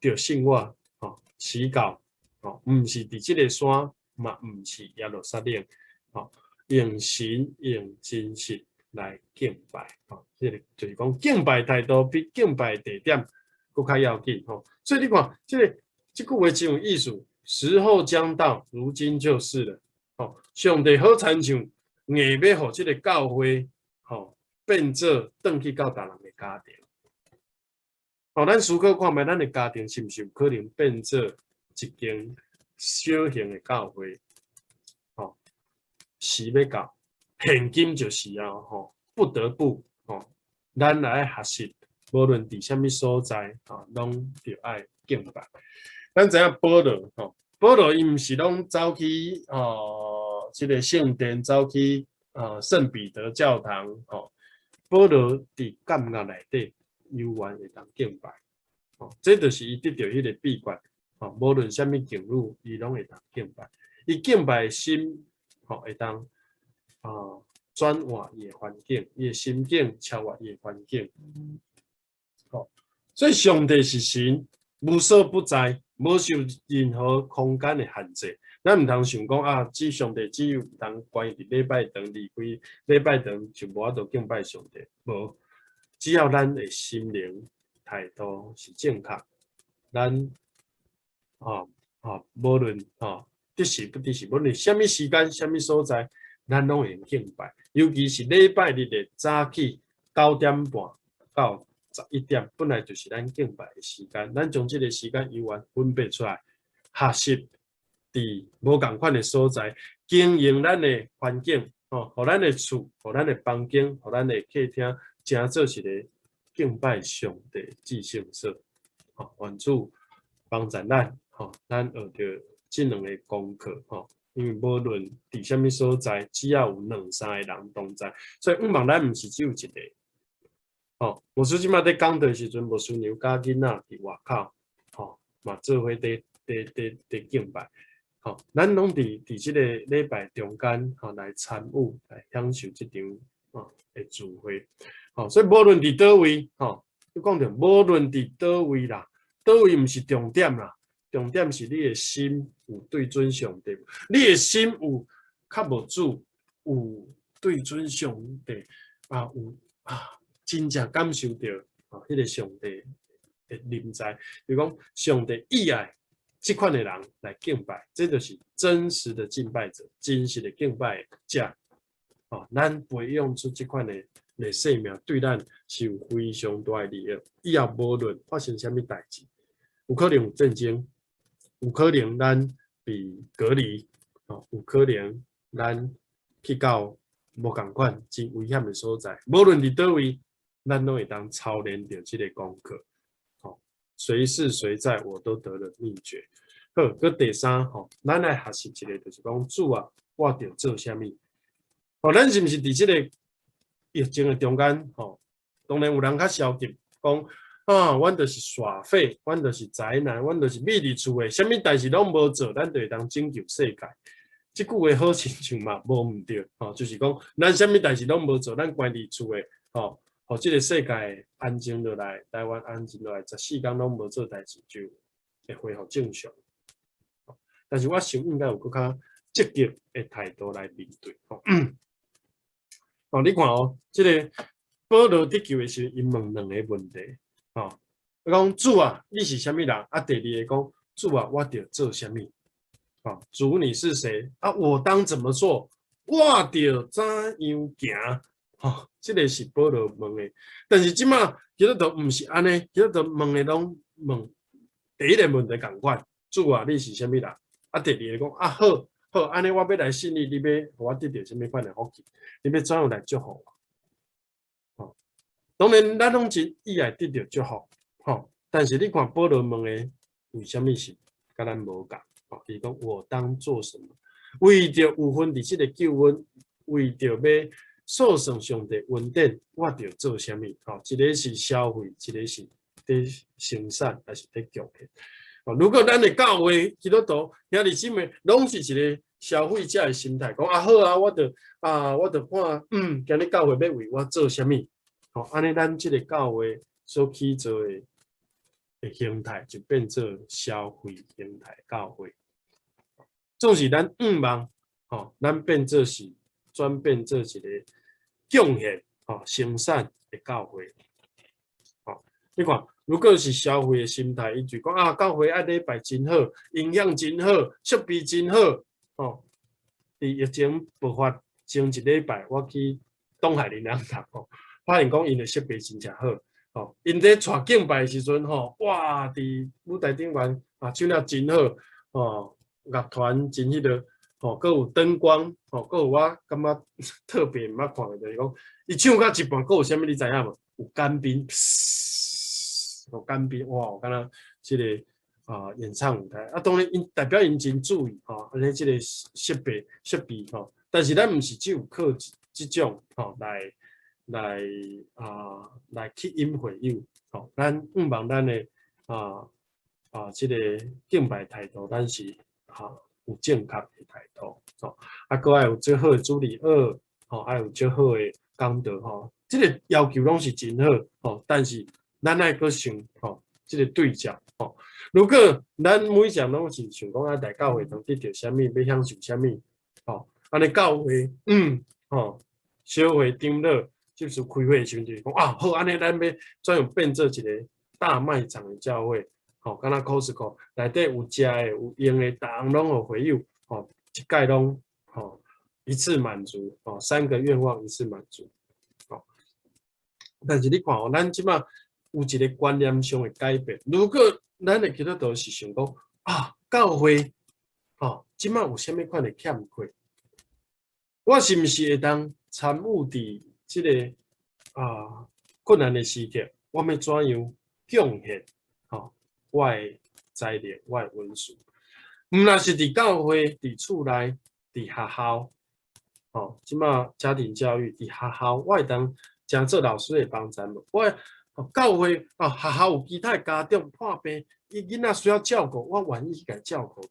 [SPEAKER 1] 著信我吼，時到吼，毋是佇這个山，嘛毋是耶路撒冷，吼，用神用真實來敬拜，吼，這个就是講敬拜態度比敬拜地點閣較要緊，吼。所以你看，這个這句話真有意思，時候將到，如今就是了，吼。上帝好親像硬欲予這个教會，吼，變做轉去到別人的家庭。吼，咱思考看覓，咱的家庭是毋是有可能變做一間小型的教會？吼，時欲到，現今就是啊，吼，不得不，吼，咱來學習，無論佇啥物所在，吼，攏著愛敬拜。咱知影保羅，吼，保羅伊毋是攏走去，吼，這个聖殿，走去，聖彼得教堂，吼，保羅佇監獄內底，猶原會當敬拜，吼，這就是伊得著彼个秘訣，吼，無論啥物境遇，伊攏會當敬拜。伊敬拜的心，吼，會當轉換伊的環境，伊的心境超越伊的環境，吼，所以上帝是神，無所不在，無受任何空間的限制。咱毋通想講啊，只上帝只有毋通關佇禮拜堂離開禮拜堂就無法度敬拜上帝，無。只要咱的心靈態度是正確，咱吼吼，無論吼佇時不佇時，無論啥物時間、啥物所在，咱攏會敬拜。尤其是禮拜日的早起9點半到11點，本來就是咱敬拜的時間。咱將這个時間猶原分別出來，學習佇無仝款的所在經營咱的環境，吼，予咱的厝，予咱的房間，予咱的客廳，成做一个敬拜上帝至聖所。吼，願主幫助咱，吼，咱學著這兩个功課，吼，因為無論佇啥物所在，只要有兩三个人同在，所以向望咱毋是只有一个。吼，牧師這擺佇講道的時陣，牧師娘佮囡仔佇外口，吼，嘛做伙佇佇佇佇敬拜。吼，咱攏佇佇這个禮拜中間，吼，來參與，來享受這場吼的聚會。吼，所以無論佇佗位，吼，你講著無論佇佗位啦，佗位毋是重點啦，重點是你的心有對準上帝，你的心有較無主，有對準上帝，啊有啊，真正感受著吼，彼个上帝的臨在，就講上帝喜愛這款的人來敬拜，這就是真實的敬拜者，真實的敬拜者。吼，咱培養出這款的的生命，對咱是有非常大的利益。以後無論發生啥物代誌，有可能有戰爭，有可能咱被隔離，吼，有可能咱去到無仝款真危險的所在，無論佇佗位，咱攏會當操練著這个功課。吼，隨時隨在，我都得了秘訣。好，閣第三吼，咱來學習一个，就是講主啊，我著做啥物？吼，咱是毋是佇這个疫情的中間？吼，當然有人較消極，講啊，阮就是耍廢，阮就是宅男，阮就是覕佇厝的，啥物代誌攏無做，咱就會當拯救世界。這句話好親像嘛，無毋對，吼，就是講咱啥物代誌攏無做，咱關佇厝的，吼，予這个世界安靜落來，台灣安靜落來，14工攏無做代誌，就會恢復正常。但是我想應該有閣較積極的態度來面對。吼，哦，你看哦，這个保羅得救的時陣，伊問兩个問題，吼，伊講主啊，你是啥物人？啊，第二个講主啊，我著做啥物？吼，主你是誰？啊，我當怎麼做？我著怎樣行？吼，這个是保羅問的。但是這馬基督徒毋是按呢，基督徒問的攏問第一个問題仝款，主啊，你是啥物人？啊，第二个講啊，好好，按呢我欲來信你，你欲予我得著啥物款的福氣？你欲怎樣來祝福我？吼，當然咱攏真意愛得著祝福，吼。但是你看保羅問的，為啥物是佮咱無仝？吼，伊講我當做什麼？為著有份佇這个救恩，為著欲數算上帝恩典，我著做啥物？吼，一个是消費，一個是佇生產，抑是佇貢獻。哦，如果咱的教會基督徒兄弟姊妹，攏是一個消費者的心態，講啊好啊，我著看，今日教會欲為我做啥物？吼，按呢咱這個教會所起做的形態，就變做消費形態教會。總是咱向望，吼，咱變做是轉變做一個貢獻、吼生產的教會。吼，你看，如果是消費的心態，伊就講啊，教會愛禮拜真好，營養真好，設備真好，吼。佇疫情爆發前一禮拜，我去東海靈糧堂，吼，發現講𪜶的設備真正好，吼，𪜶佇帶敬拜的時陣，吼，哇，佇舞台頂懸啊，唱了真好，吼，樂團真彼落，吼，閣有燈光，吼，閣有我感覺特別毋捌看的，就是講，伊唱到一半，閣有啥物你知影無？有乾冰，有乾冰，哇，敢若這个演唱舞台啊，當然𪜶代表𪜶真注意吼，按呢這個設備吼，但是咱毋是只有靠這種吼來吸引會友吼，咱向望咱的這个敬拜態度，咱是有正確的態度吼，啊，閣愛有最好的主日學吼，愛有最好的講道吼，這个要求攏是真好吼，但是咱愛閣想吼，這个對照吼。如果咱每項攏是想講啊，來教會當得著啥物，欲享受啥物，吼，按呢教會，吼，小會長老就是開會的時陣，就是講啊，好，按呢咱欲怎樣變做一個大賣場的教會，吼，敢若 Costco 內底有食的、有用的，逐項攏予會友，吼，一概攏吼一次滿足，吼，三個願望一次滿足，吼。但是你看哦，咱這馬有一個觀念上的改變，如果咱的基督徒是想講啊，教會吼，這馬有啥物款的欠缺？我是毋是會當參與佇這个困難的時刻？我欲怎樣貢獻？吼，我的才能，我的恩賜，毋若是佇教會、佇厝內、佇學校，吼，這馬家庭教育佇學校，我會當誠做老師的幫贊無？我教會啊，學校有其他的家長破病，伊囡仔需要照顧，我願意去共照顧。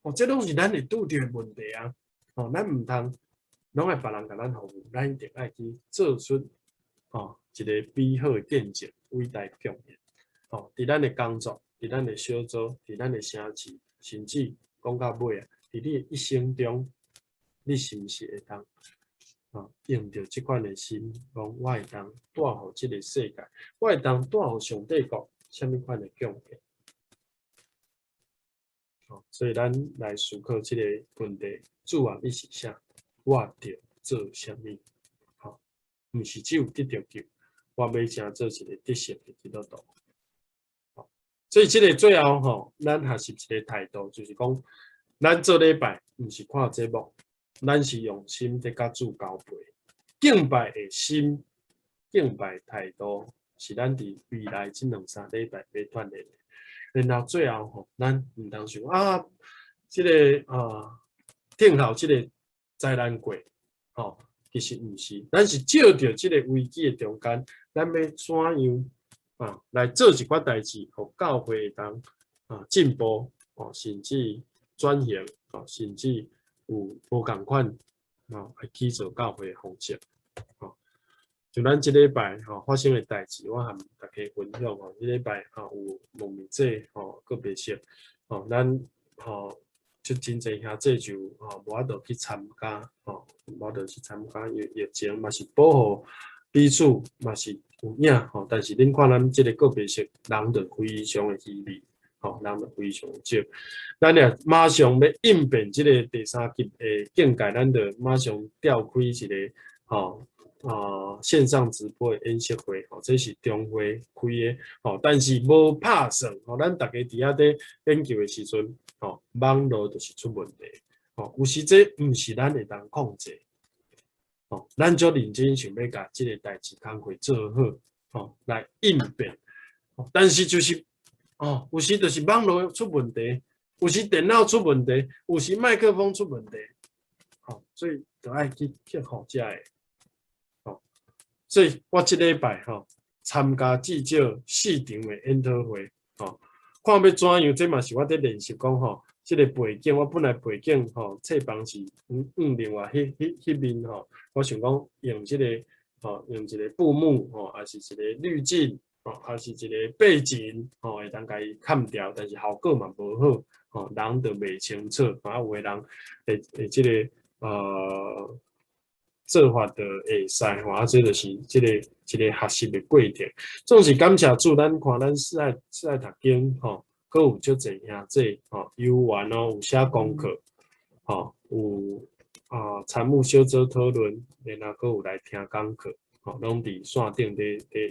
[SPEAKER 1] 哦，這攏是咱會拄著的問題啊！哦，咱毋通攏愛別人共咱服務，咱一定愛去做出吼一個美好的見證，偉大貢獻。吼，佇咱的工作，佇咱的小組，佇咱的城市，甚至講到尾啊，佇你的一生中，你是毋是會當用著這款的心，講我會當帶予這个世界，我會當帶予上帝國，啥物款的貢獻？所以咱來思考這个問題：主啊，你是啥？我著做啥物？吼，毋是只有得著救，我欲成做一个得勝的基督徒。所以這个最後吼，咱學習一个態度，就是講，咱做禮拜毋是看節目，咱是用心佇共主交陪，敬拜的心、敬拜態度，是咱佇未來這兩三禮拜欲鍛煉的。然後最後吼，咱毋通想啊，這个等候這个災難過，吼，其實毋是，咱是藉著這个危機的中間，咱欲怎樣來做一寡代誌，予教會會當進步，哦，甚至轉型，哦，甚至有無仝款，來去做教會的方式，吼。就咱這禮拜吼發生的代誌，我和大家分享吼。這禮拜吼有牧民祭吼告別式，吼，咱吼就真濟兄弟就吼無法度去參加，吼無法度去參加，因為疫情嘛是保護彼此嘛是有影吼。但是恁看咱這個告別式，人就非常的稀微，吼，人就非常少。咱也馬上欲應變這个第三級的警戒，咱就馬上調開一个吼線上直播的演說會，吼，這是中會開的，吼，但是無拍算，吼，咱逐家佇遐佇研究的時陣，吼，網路就是出問題，吼，有時這毋是咱會當控制，吼，咱足認真想欲共這个代誌工課做好，吼，來應變，但是就是，哦，有時就是網路出問題，有時電腦出問題，有時麥克風出問題，吼，所以就愛去克服這个。所以我這禮拜吼參加至少四場的研討會，吼，看欲怎樣，這嘛是我佇練習講吼，這个背景我本來背景吼，冊房是另外彼面吼，我想講用這个吼，用一个布幕吼，抑是一个濾鏡吼，抑是一个背景吼，會當共伊崁掉，但是效果嘛無好，吼，人就袂清楚，啊，有的人會這个做法就會使吼，啊，這就是這个一个學習的過程。總是感謝主，咱看咱四愛讀經吼，閣有足濟兄弟吼，有緣哦，有寫功課，吼，有啊參與小組討論，然後閣有來聽講課，吼，攏佇線頂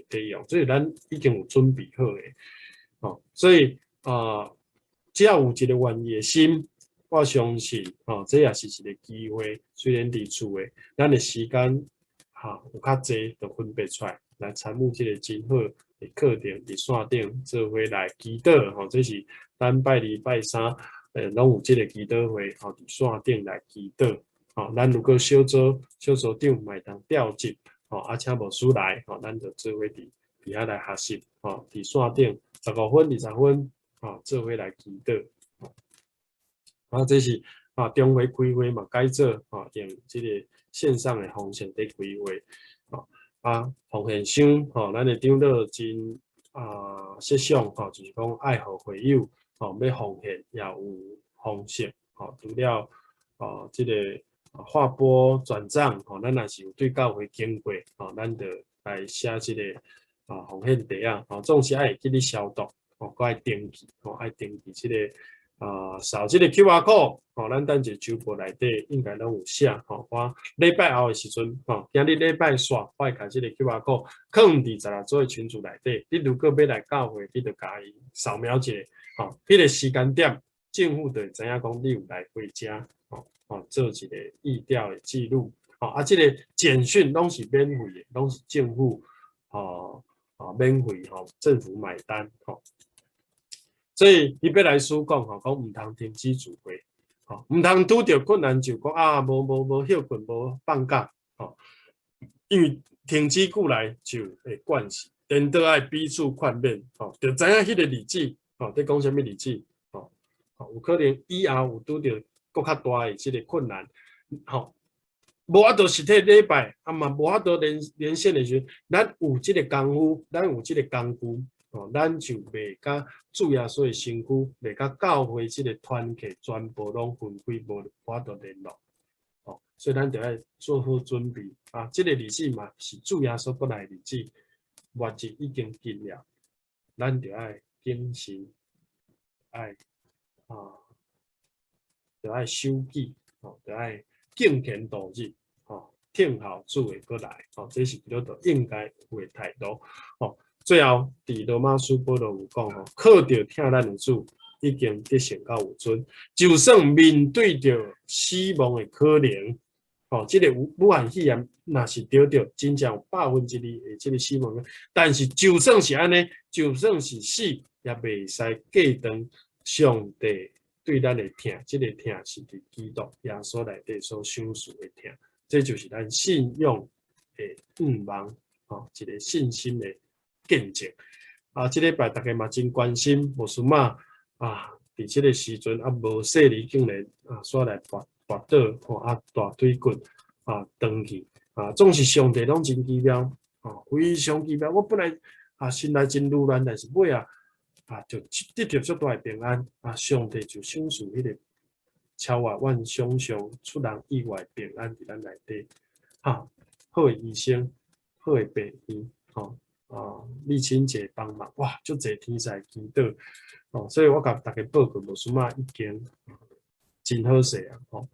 [SPEAKER 1] 佇用，所以咱已經有準備好的，吼，所以啊，只要有一个願意的心，我相信，吼，這也是一个機會。雖然佇厝的，咱的時間，哈有較濟，就分配出來來參與這个真好的課程，佇線頂做伙來祈禱，吼，這是咱拜二、拜三，攏有這个祈禱會，吼，佇線頂來祈禱，吼，咱如果小組長嘛會當調集，吼，啊，請牧師來，吼，咱就做伙佇遐來學習，吼，佇線頂15分、20分，吼，做伙來祈禱。啊，這是啊，中會開會嘛，改做吼，用這个線上的方式佇開會，吼啊，奉獻箱吼，咱的長老真啊設想吼，就是講愛予會友吼，欲奉獻也有方式，吼，除了哦這个劃撥轉帳吼，咱若是有對教會經過吼，咱就來寫這个啊奉獻袋仔，吼，總是愛會記得消毒，吼，閣愛登記，吼，愛登記這个。啊，掃這个 QR code，吼，咱等一周報內底應該攏有寫，吼。我禮拜後的時陣，吼，今日禮拜煞，我會共這个 QR code 囥佇十六組的群組內底。你如果欲來教會，你就共伊掃描一下，吼，彼个時間點，政府就會知影講你有來過遮，吼，吼，做一个疫調的記錄，吼，啊，這个簡訊攏是免費的，攏是政府，吼，啊，免費，吼，政府買單，吼。所以希伯來書講吼，講毋通停止聚會，吼，毋通拄著困難就講啊，無歇睏，無放假，吼，因為停止久來就會慣勢，顛倒愛彼此勸勉，吼，就知影彼個日子，吼，佇講啥物日子，吼，有可能以後有拄著閣較大的這个困難，吼，無法度實體禮拜，啊嘛無法度連線的時陣，咱有這个功夫，咱有這个工具。哦，咱就袂佮主耶穌的身軀，袂佮教會這个團契全部攏分開，無法度聯絡。哦，所以咱著愛做好準備啊！這个日子嘛是主耶穌閣來日子，末日已經近了，咱著愛謹慎，愛啊，著愛守己，哦，著愛敬虔度日，哦，聽候主的閣來，哦，這是基督徒應該有的態度，哦。最後，佇羅馬書保羅有講吼，靠著疼咱的主，已經得勝到有準。就算面對著死亡的可能，吼，這个武漢肺炎若是著著，真正有2%的這个死亡，但是就算是按呢，就算是死，也袂使隔斷上帝對咱的疼。這个疼是佇基督耶穌內底所賞賜的疼，這就是咱信仰的願望，吼，一个信心的見證啊！這禮拜大家嘛真關心，牧師媽啊，佇這个時陣啊無細膩，竟然啊煞來跋倒吼啊大腿骨啊斷去啊，總是上帝攏真奇妙吼，非常奇妙。我本來啊心內真混亂，但是尾仔啊就得著足大的平安啊！上帝就賞賜彼个超越阮想象、出人意外的平安佇咱內底。哈，好的醫生，好的病院，吼。啊，麗清姐幫忙，哇，足濟天使祈禱，哦，所以我共大家報告，牧師媽已經真好勢啊，吼，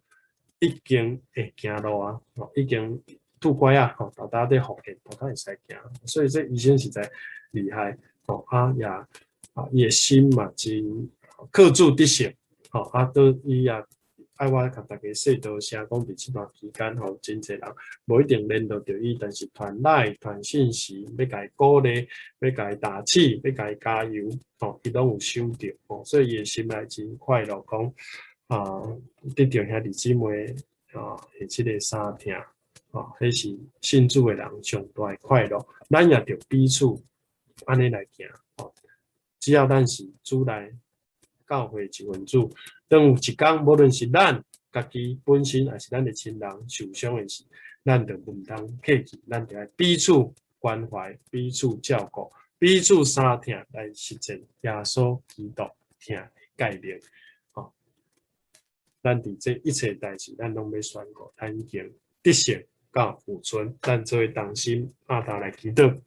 [SPEAKER 1] 已經會行路啊，吼，已經拄拐仔，吼，沓沓佇復健，沓沓會使行，所以這醫生實在厲害，吼，啊也啊，伊的心嘛真靠主得勝，吼，啊，都伊也愛我共大家說多聲，講佇這段期間吼，真濟人無一定聯絡著伊，但是傳 LINE、傳信息，欲共伊鼓勵，欲共伊打氣，欲共伊加油，吼，伊攏有收著，吼，所以伊的心內真快樂，講啊，得著兄弟姊妹啊的這个相疼，哦，彼是信主的人上大的快樂。咱也著彼此按呢來行，哦，只要咱是主內教會一份子，當有一工，無論是咱家己本身，抑是咱的親人受傷的時，咱就毋通客氣，咱著愛彼此關懷、彼此照顧、彼此相疼來實踐耶穌基督疼的誡命。哦，咱佇這一切代誌，咱攏欲宣告，咱已經得勝到有存，咱做伙同心阿頭來祈禱。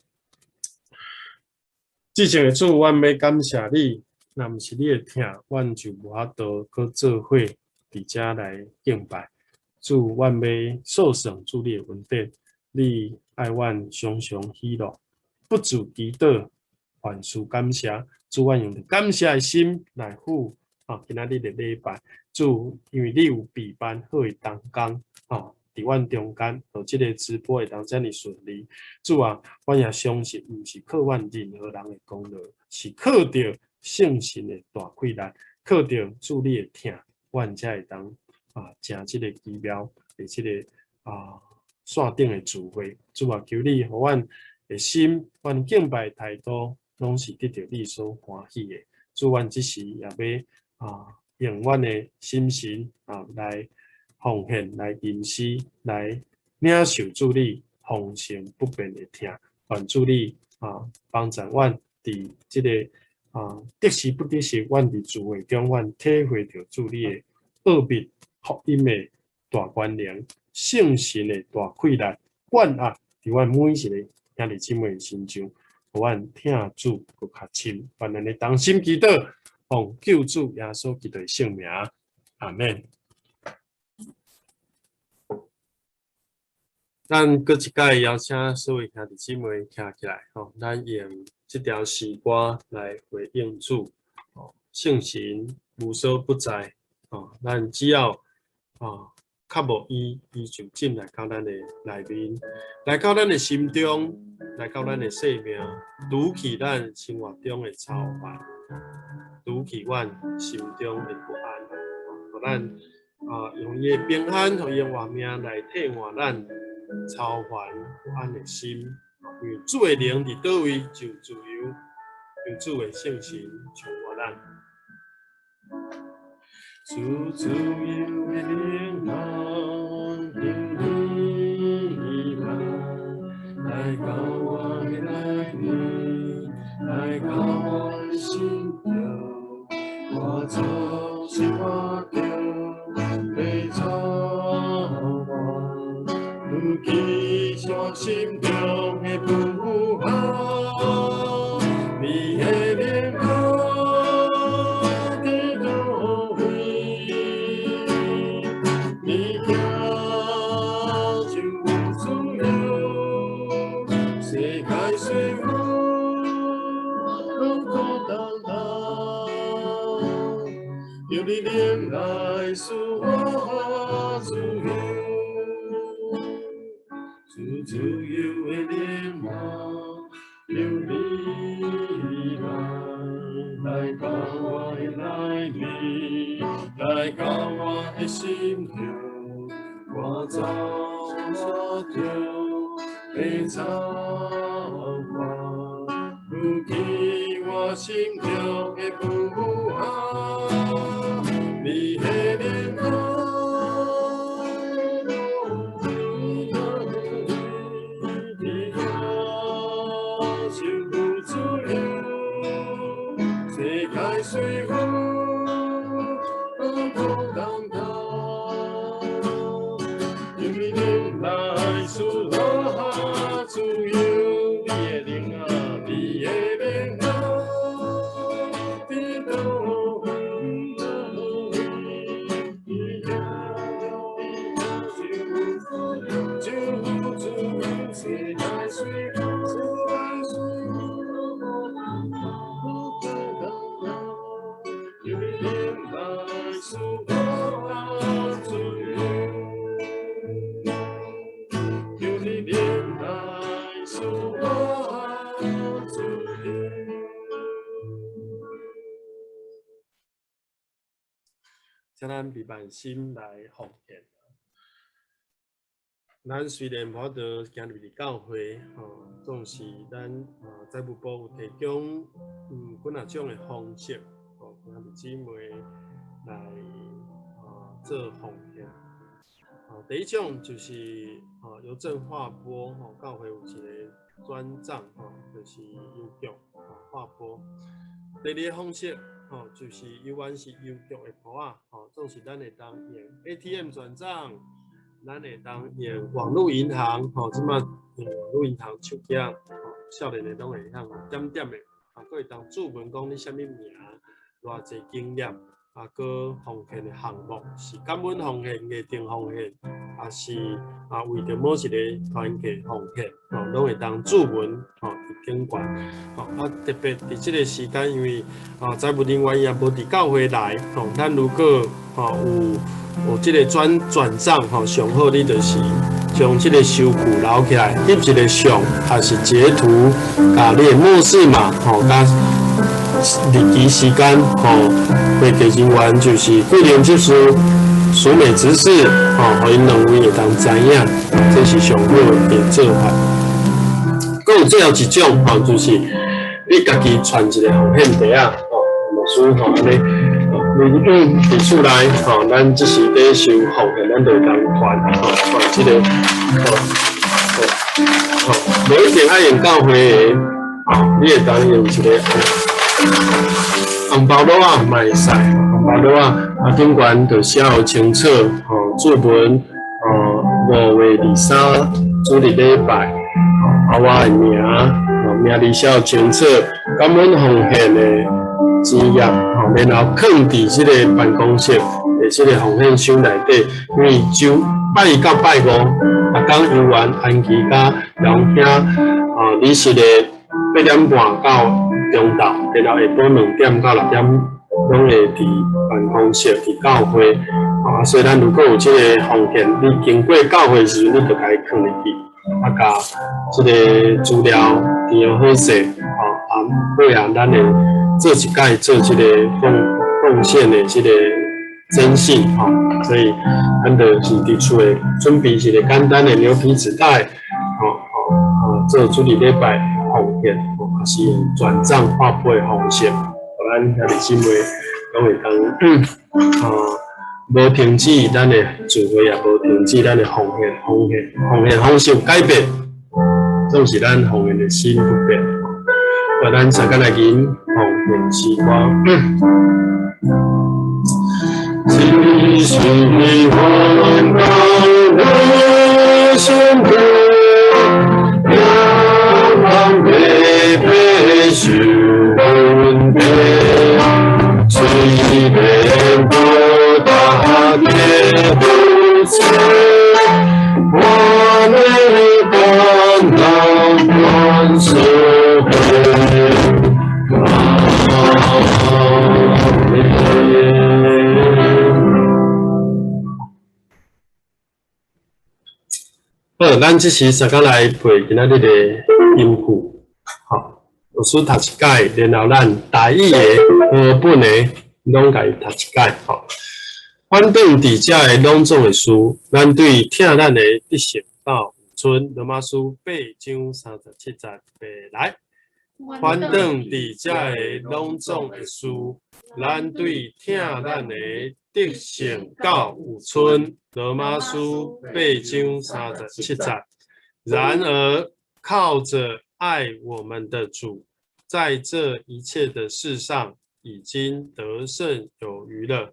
[SPEAKER 1] 至聖的主，阮欲感謝你，若毋是你的疼，阮就無法度閣做伙佇遮來敬拜。主，阮欲數算主你的恩典，你愛阮常常喜樂，不住祈禱，凡事感謝。主，阮用著感謝的心來赴啊，今仔日的禮拜。主，因為你有備辦好的同工，吼，佇阮中間，予這个直播會當遮爾順利。主啊，阮也相信，毋是靠阮任何人的功勞，是靠著聖神的大氣力，靠著主你的疼，阮才會當啊，成這个奇妙的這个啊線頂的聚會。主啊，求你予阮的心，阮敬拜的態度，攏是得著你所歡喜的。主，阮這時也欲啊，用阮的心神啊來奉獻，來吟詩，來領受主你豐盛不變的疼。願主你啊幫助阮佇這个啊得時不得時，阮佇聚會中，阮體會著主你的奧秘福音的大權能，聖神的大氣力，灌壓佇阮每一个兄弟姊妹的身上，予阮疼主閣較深。願咱的同心祈禱，奉救主耶穌基督的聖名，阿們。咱閣一擺邀請所有兄弟姊妹徛起來，吼，咱用這條詩歌來回應主，吼，聖神無所不在，吼，咱只要啊渴慕伊，伊就進來到咱的內面，來到咱的心中，來到咱的生命，除去咱生活中的愁煩，除去阮心中的不安，予咱啊用伊的平安予伊的活命來替換咱愁煩不安的心。因為主的靈佇佗位就自由，求主的聖神充滿咱。主自由的靈啊，求你來，來到我的內面，來到我的心中，我總是活著被愁煩，除去我心中的不安，你的靈啊，佇佗位，你行就有自由，世界水雨攏苦澹澹，求你靈來賜我自由，主自由的靈啊，求你來，來到我的內面，來到我的心中，我走我著被愁煩，除去我心中的不安，你的靈啊，你行就有自由，世界水雨攏苦澹澹，求你靈來賜我自由，你的靈啊，你的靈啊，佇佗位，你行就有自由，世界水雨攏苦澹澹，求你靈來賜我自由，求你靈來賜我自由。請咱閉目心來奉獻。咱雖然無法度行入去教會，吼，總是咱財務部有提供幾若種的方式，吼，兄弟姊妹來做奉獻。第一種就是郵政劃撥，吼，教會有一個轉帳，吼，就是郵局劃撥。第二個方式，吼，就是猶原是郵局的簿仔，吼，總是咱會當用 ATM 轉帳。咱會當用網路銀行，吼，這馬用網路銀行手機仔，吼，少年的攏會曉點點的，閣會當註文講你啥物名，偌濟金額，閣奉獻的項目是感恩奉獻、藝定奉獻，抑是為著某一個團契奉獻，吼，攏會當註文，吼，佇頂懸，吼，特別佇這個時間，因為財務人員伊也無佇教會來，吼，咱如果吼有這個轉帳吼，上好你就是將這個收據留起來，翕一個相，抑是截圖，共你的末四碼吼，佮日期時間吼，會計人員就是桂林執事、蘇美執事吼，予𪜶兩位會當知影，這是上好的做法。閣有最後一種吼，就是你家己傳一個奉獻袋仔吼，牧師吼按呢。你佇厝內吼，咱這時咧收奉獻，咱就會當傳吼，傳這個吼吼吼，無一定愛用教會的，吼，你會當用一個紅包袋仔嘛會使，紅包袋仔頂懸就寫予清楚，吼，註文，5月23主日禮拜，我的名，吼，名字寫予清楚，感恩奉獻的錢額，吼，然後囥佇這個辦公室的這個奉獻箱內底，因為週拜一到拜五，逐工猶原安琪佮楊兄，禮時的8點半到中晝，然後下晡2點到6點，攏會佇辦公室佇教會，所以咱如果有這個奉獻，你經過教會時，你就共伊囥入去，共這個資料填好勢，尾仔咱會做一擺做這個奉獻的這個徵信，吼，所以咱就是佇厝的準備一個簡單的牛皮紙袋，吼吼做主日禮拜奉獻，吼，抑是用轉帳劃撥的方式，予咱兄弟姊妹攏會當，無停止咱的聚會，也無停止咱的奉獻，奉獻方式有改變，總是咱奉獻的心不變。予咱相共來吟奉獻詩歌。只是凡人的辛苦，兩旁白白受分配，雖然無大家付出，我的感恩全社會。阿們。好，咱這時相共來背今仔日的音符，吼，老師讀一擺，然後咱台語的、和本的攏共伊讀一擺，吼。反轉佇遮的攏總的事，咱對疼咱的得勝到有剩，羅馬書8章37節，背來。反轉佇遮的攏總的事，咱對疼咱的得勝到有剩，羅馬書8章37節。然而靠著愛我們的主，在這一切的事上已經得勝有餘了。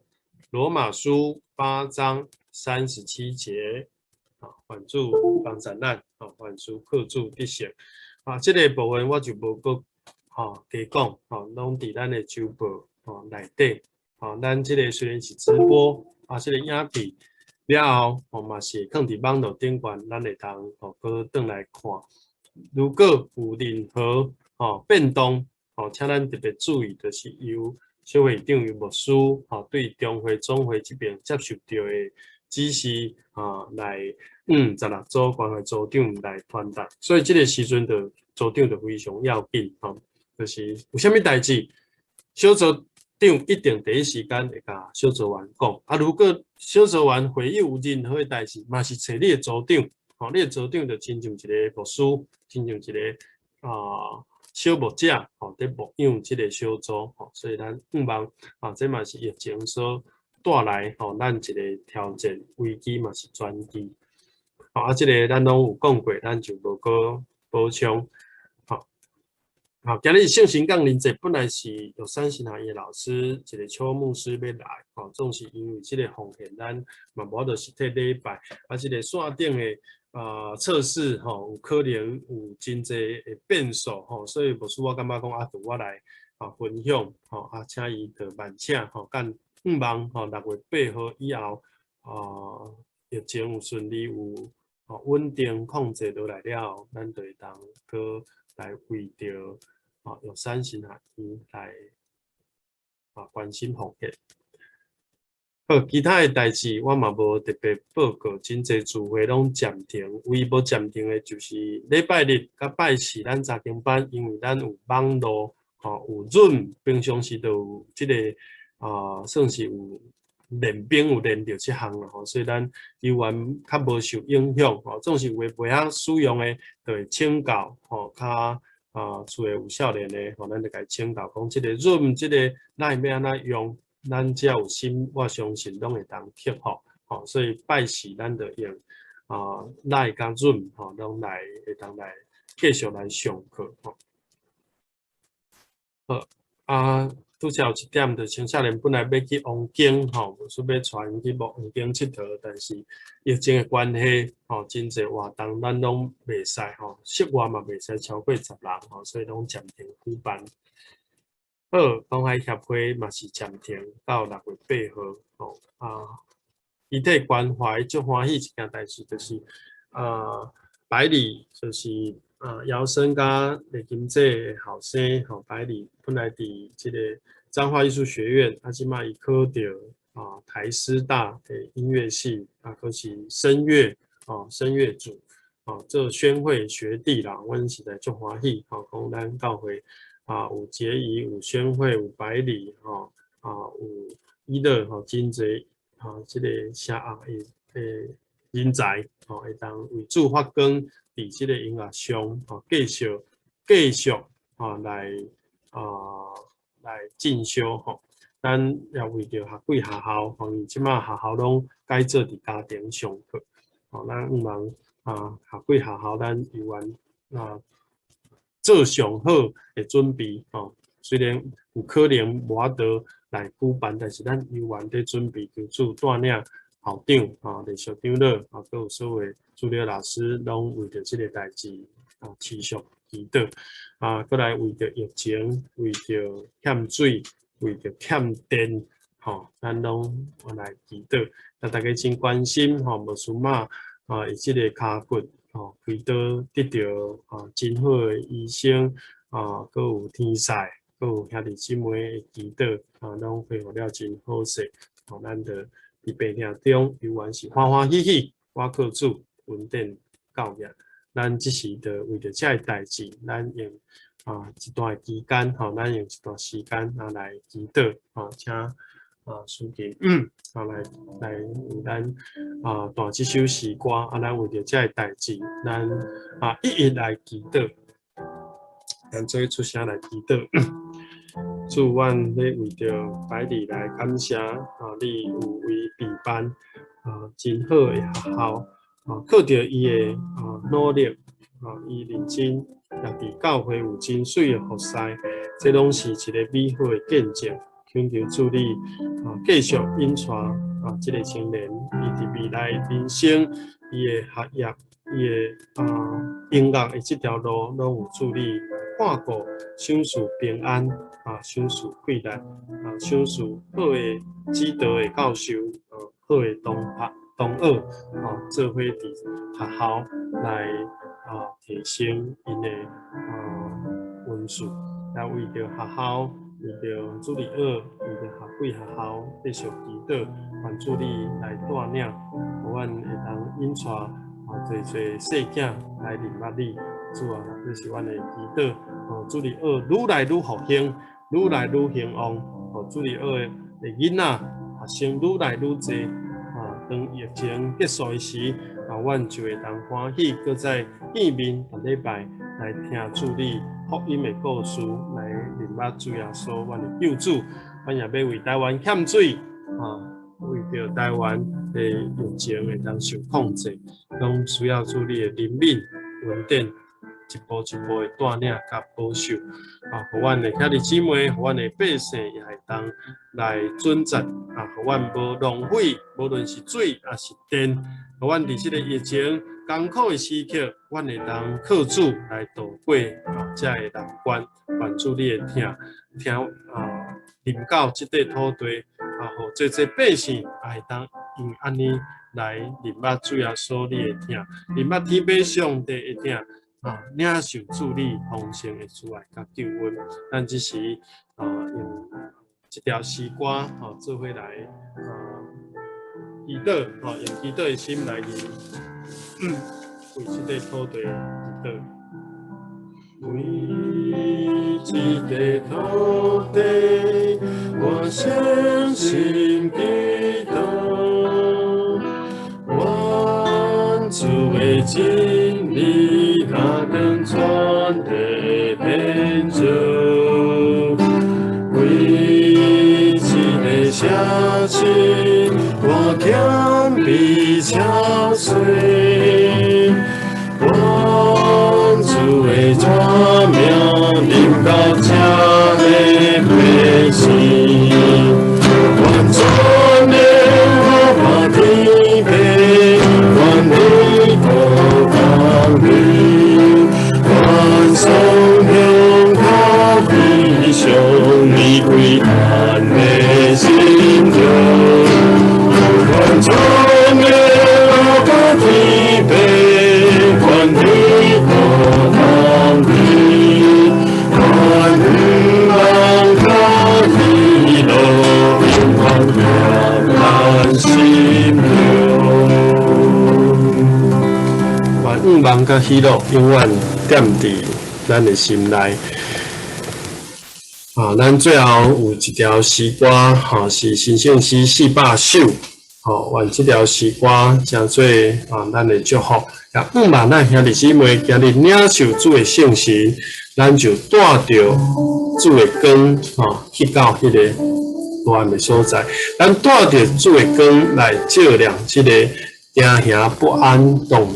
[SPEAKER 1] 羅馬書8章37節。好，願主幫助咱，好，願主靠主得勝。這個部分我就無閣加講，吼，攏佇咱的週報內底，吼，咱這個雖然是直播，這個影片了後，吼嘛是會囥佇網路頂懸，咱會當閣轉來看。如果有任何變動，吼，請咱特別注意，就是由小會長由牧師，吼，對中會總會這邊接受著的指示，來16組關懷組長來傳達。所以這個時陣就組長就非常要緊，吼，就是有啥物代誌，小組長一定第一時間會共小組員講。如果小組員會議有任何的代誌，嘛是揣你的組長，吼，你的組長就親像一个牧師，親像一个小牧者，吼，佇牧養這个小組，吼，所以咱向望啊，這嘛是疫情所帶來吼，咱一个挑戰危機嘛是轉機。吼，啊，這个咱攏有講過，咱就無閣補充。吼，好，今日聖神降臨節本來是有三神學院老師一个邱牧師欲來，吼，總是因為這个奉獻，咱嘛無法度實體禮拜，啊，這个線頂的測試，吼，有可能有真濟的變數，吼，所以牧師我感覺講啊，著我來分享，吼，啊，請伊就慢請，吼，等向望，吼，6月8號以後，疫情有順利有穩定控制落來了後，咱就會當閣來為著玉山神學院來關心奉獻。好，其他的代誌我嘛無特別報告，真濟聚會攏暫停，唯一無暫停的就是禮拜日佮拜四咱查經班，因為咱有網路，吼，有 Zoom，平常時就有這个算是有練兵有練著這項啦吼，所以咱猶原較無受影響吼。總是有的袂曉使用的，就會請教吼，較厝的有少年的吼，咱就共伊請教講這个 Zoom 這个 LINE 欲按怎用，咱只要有心，我相信攏會當克服吼。所以拜四咱就用LINE佮 Zoom 吼，攏來會當來繼續來上課吼。好啊。拄才有一點，就青少年本來欲去王間吼，說欲帶𪜶去王間𨑨迌，但是疫情的關係吼，真濟活動咱攏袂使吼，室外嘛袂使超過10人吼，所以攏暫停舉辦。好，東海協會嘛是暫停到6月8號吼啊。遺體關懷足歡喜一件代誌，就是百里就是姚生佮李金濟的後生吼，百里本來佇這個彰化藝術學院，啊，這馬伊考著台師大的音樂系，啊，閣是聲樂，聲樂組，做宣慧學弟啦，阮實在足歡喜，吼，講咱教會有傑儀，有宣慧，有百里，吼，有伊樂，吼，真濟，吼，這個聲樂的人才，吼，會當為主發光，佇這個音樂上，吼，繼續繼續，吼，來進修吼，咱也為著學幾學校，吼，因這馬學校攏改做佇家庭上課，吼，咱向望學幾學校，咱猶原做上好的準備，吼，雖然有可能無法度來舉辦，但是咱猶原佇準備，求主帶領校長、吼，連校長老，閣有所有主任老師，攏為著這個代誌持續祈禱，閣來為著疫情，為著欠水，為著欠電，吼，咱攏來祈禱。啊，大家真關心吼，牧師媽伊這个跤骨吼，開刀得著真好的醫生，閣有天使，閣有兄弟姊妹的祈禱，攏恢復了真好勢。吼，咱就佇病痛中猶原是歡歡喜喜，倚靠主，穩定教業。咱這時就為著這个代誌，咱用一段期間，吼，咱用一段時間來祈禱，吼，請司琴來為咱彈這首詩歌，咱為著這个代誌，咱一一來祈禱，咱做出聲來祈禱。主，阮欲為著百里來感謝你有為備辦真好的學校，靠著伊的努力，伊認真，也佇教會有真媠的服侍，這攏是一个美好的見證。懇求主你繼續引帶這个青年，伊佇未來人生，伊的學業，伊的音樂的這條路，攏有主你看顧，賞賜平安，賞賜貴力，賞賜好的指導的教授，好的同學同學，做伙佇學校來提升𪜶的文書，來為著學校，為著主日學，為著學幾學校繼續祈禱，願主你來帶領，予阮會當引帶濟濟細囝來認捌你。主啊，這是阮的祈禱。主日學愈來愈復興，愈來愈興旺。主日學的囡仔學生愈來愈濟。當疫情結束的時，阮就會當歡喜，閣再見面，逐禮拜來聽主你福音的故事，來認捌主耶穌，阮的救主。阮也欲為台灣欠水，啊，為著台灣的疫情會當受控制，攏需要主你的憐憫、恩典，一步一步的帶領佮保守，啊，予阮的兄弟姊妹，予阮的百姓也會當來準則，啊，予阮無浪費，無論是水抑是電，予阮佇這个疫情艱苦的時刻，阮會當靠主來渡過啊，這个難關，願主你的疼疼啊，臨到這塊土地，啊，予濟濟百姓也會當用按呢來認捌主耶穌你的疼，認捌天父上帝的疼，啊，領受主你豐盛的慈愛佮救恩。咱這時啊，用這條詩歌吼做伙來啊祈禱，吼用祈禱的心來為這塊土地祈禱。為這塊土地，我誠心祈禱，願主的真理若光傳地遍照，為這个城市，我謙卑請垂，願主的大名臨到這个百姓，願主的阿爸天父，願你國降臨，願頌向甲地上，你歸咱的心中，願主的阿爸天父，願你國降臨，願盼望佮喜樂，永遠踮咱心中。願盼望佮喜樂永遠踮佇咱的心內。啊，咱最後有一條詩歌，吼，是神聖詩400首，吼，願這條詩歌成做啊咱的祝福。也盼望咱兄弟姊妹今日領受主的聖神，咱就帶著主的光，吼，去到彼個黑暗的所在。咱帶著主的光來照亮這個驚惶不安動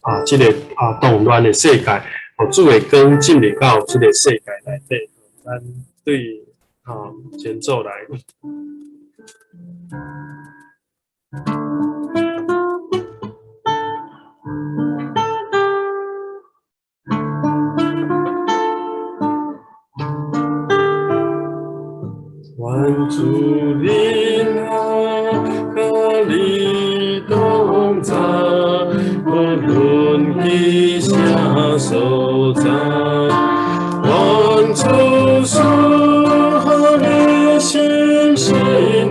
[SPEAKER 1] 啊，這个啊動亂的世界，予主的光進入到這个世界內底。咱對啊前奏來。願主臨來，佮你同在，無論去啥所在。願主賜予你信心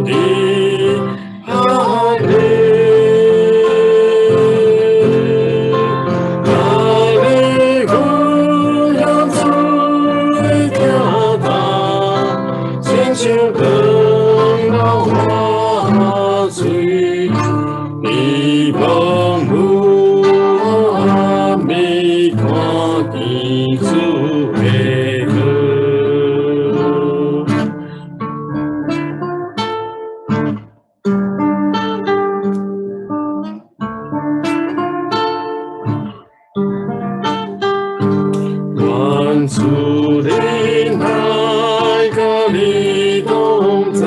[SPEAKER 1] 的哈利，哈利路亞，主的疼痛，親像長流活水，希望有暗暝看見主的光。願主臨來，佮你同在，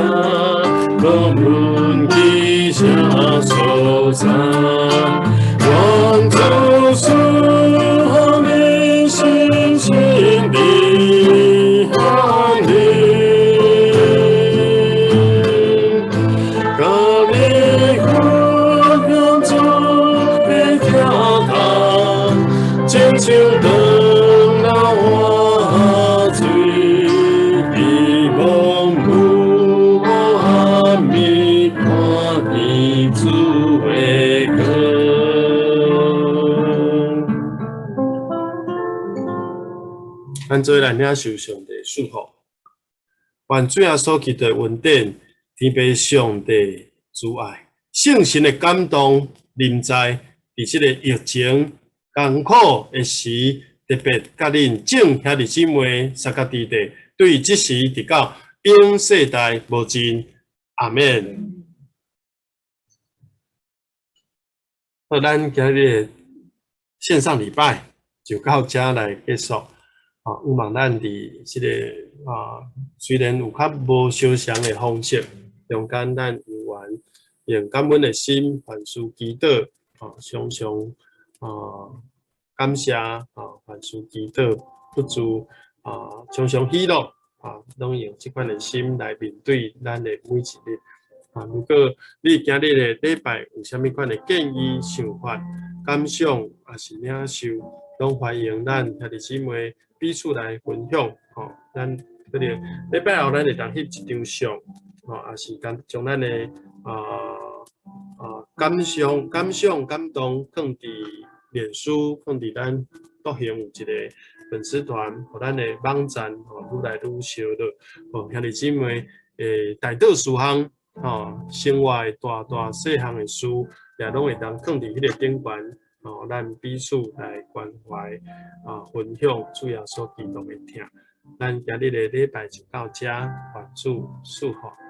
[SPEAKER 1] 無論去啥所在。願主賜予你信心的哈利，佮你分享主的疼痛，親像長流活水，希望有暗暝看見主的光。咱做伙來領受上帝祝福，願主耶穌基督的恩典、天父上帝慈愛、聖神的感動、臨在、佇這个疫情艱苦的時，特別佮恁眾兄弟姊妹相佮佇地，對這時直到永世代無盡。阿們。好，咱今日線上禮拜就到遮來結束。啊，有望咱佇這个啊，雖然有較無相仝的方式，中間咱有緣用感恩的心，凡事祈禱，啊，常常啊感謝啊，凡事祈禱不住啊，常常喜樂啊，攏用這款的心來面對咱的每一日。啊，如果你今日的禮拜有啥物款的建議、想法、感想，抑是領受，攏歡迎咱兄弟姊妹彼此來分享。吼，咱可能禮拜後咱會當翕一張相，吼，抑是將將咱的感想、感想、感動，放佇臉書，放佇咱獨行有一個粉絲團，予咱的網站吼愈來愈燒熱。吼，兄弟姊妹，大多數項。吼，生活的大大細項的事，也攏會當囥佇彼个頂懸，吼，咱彼此來關懷，啊，分享主耶穌基督的疼。咱今日的禮拜就到遮，願主賜福。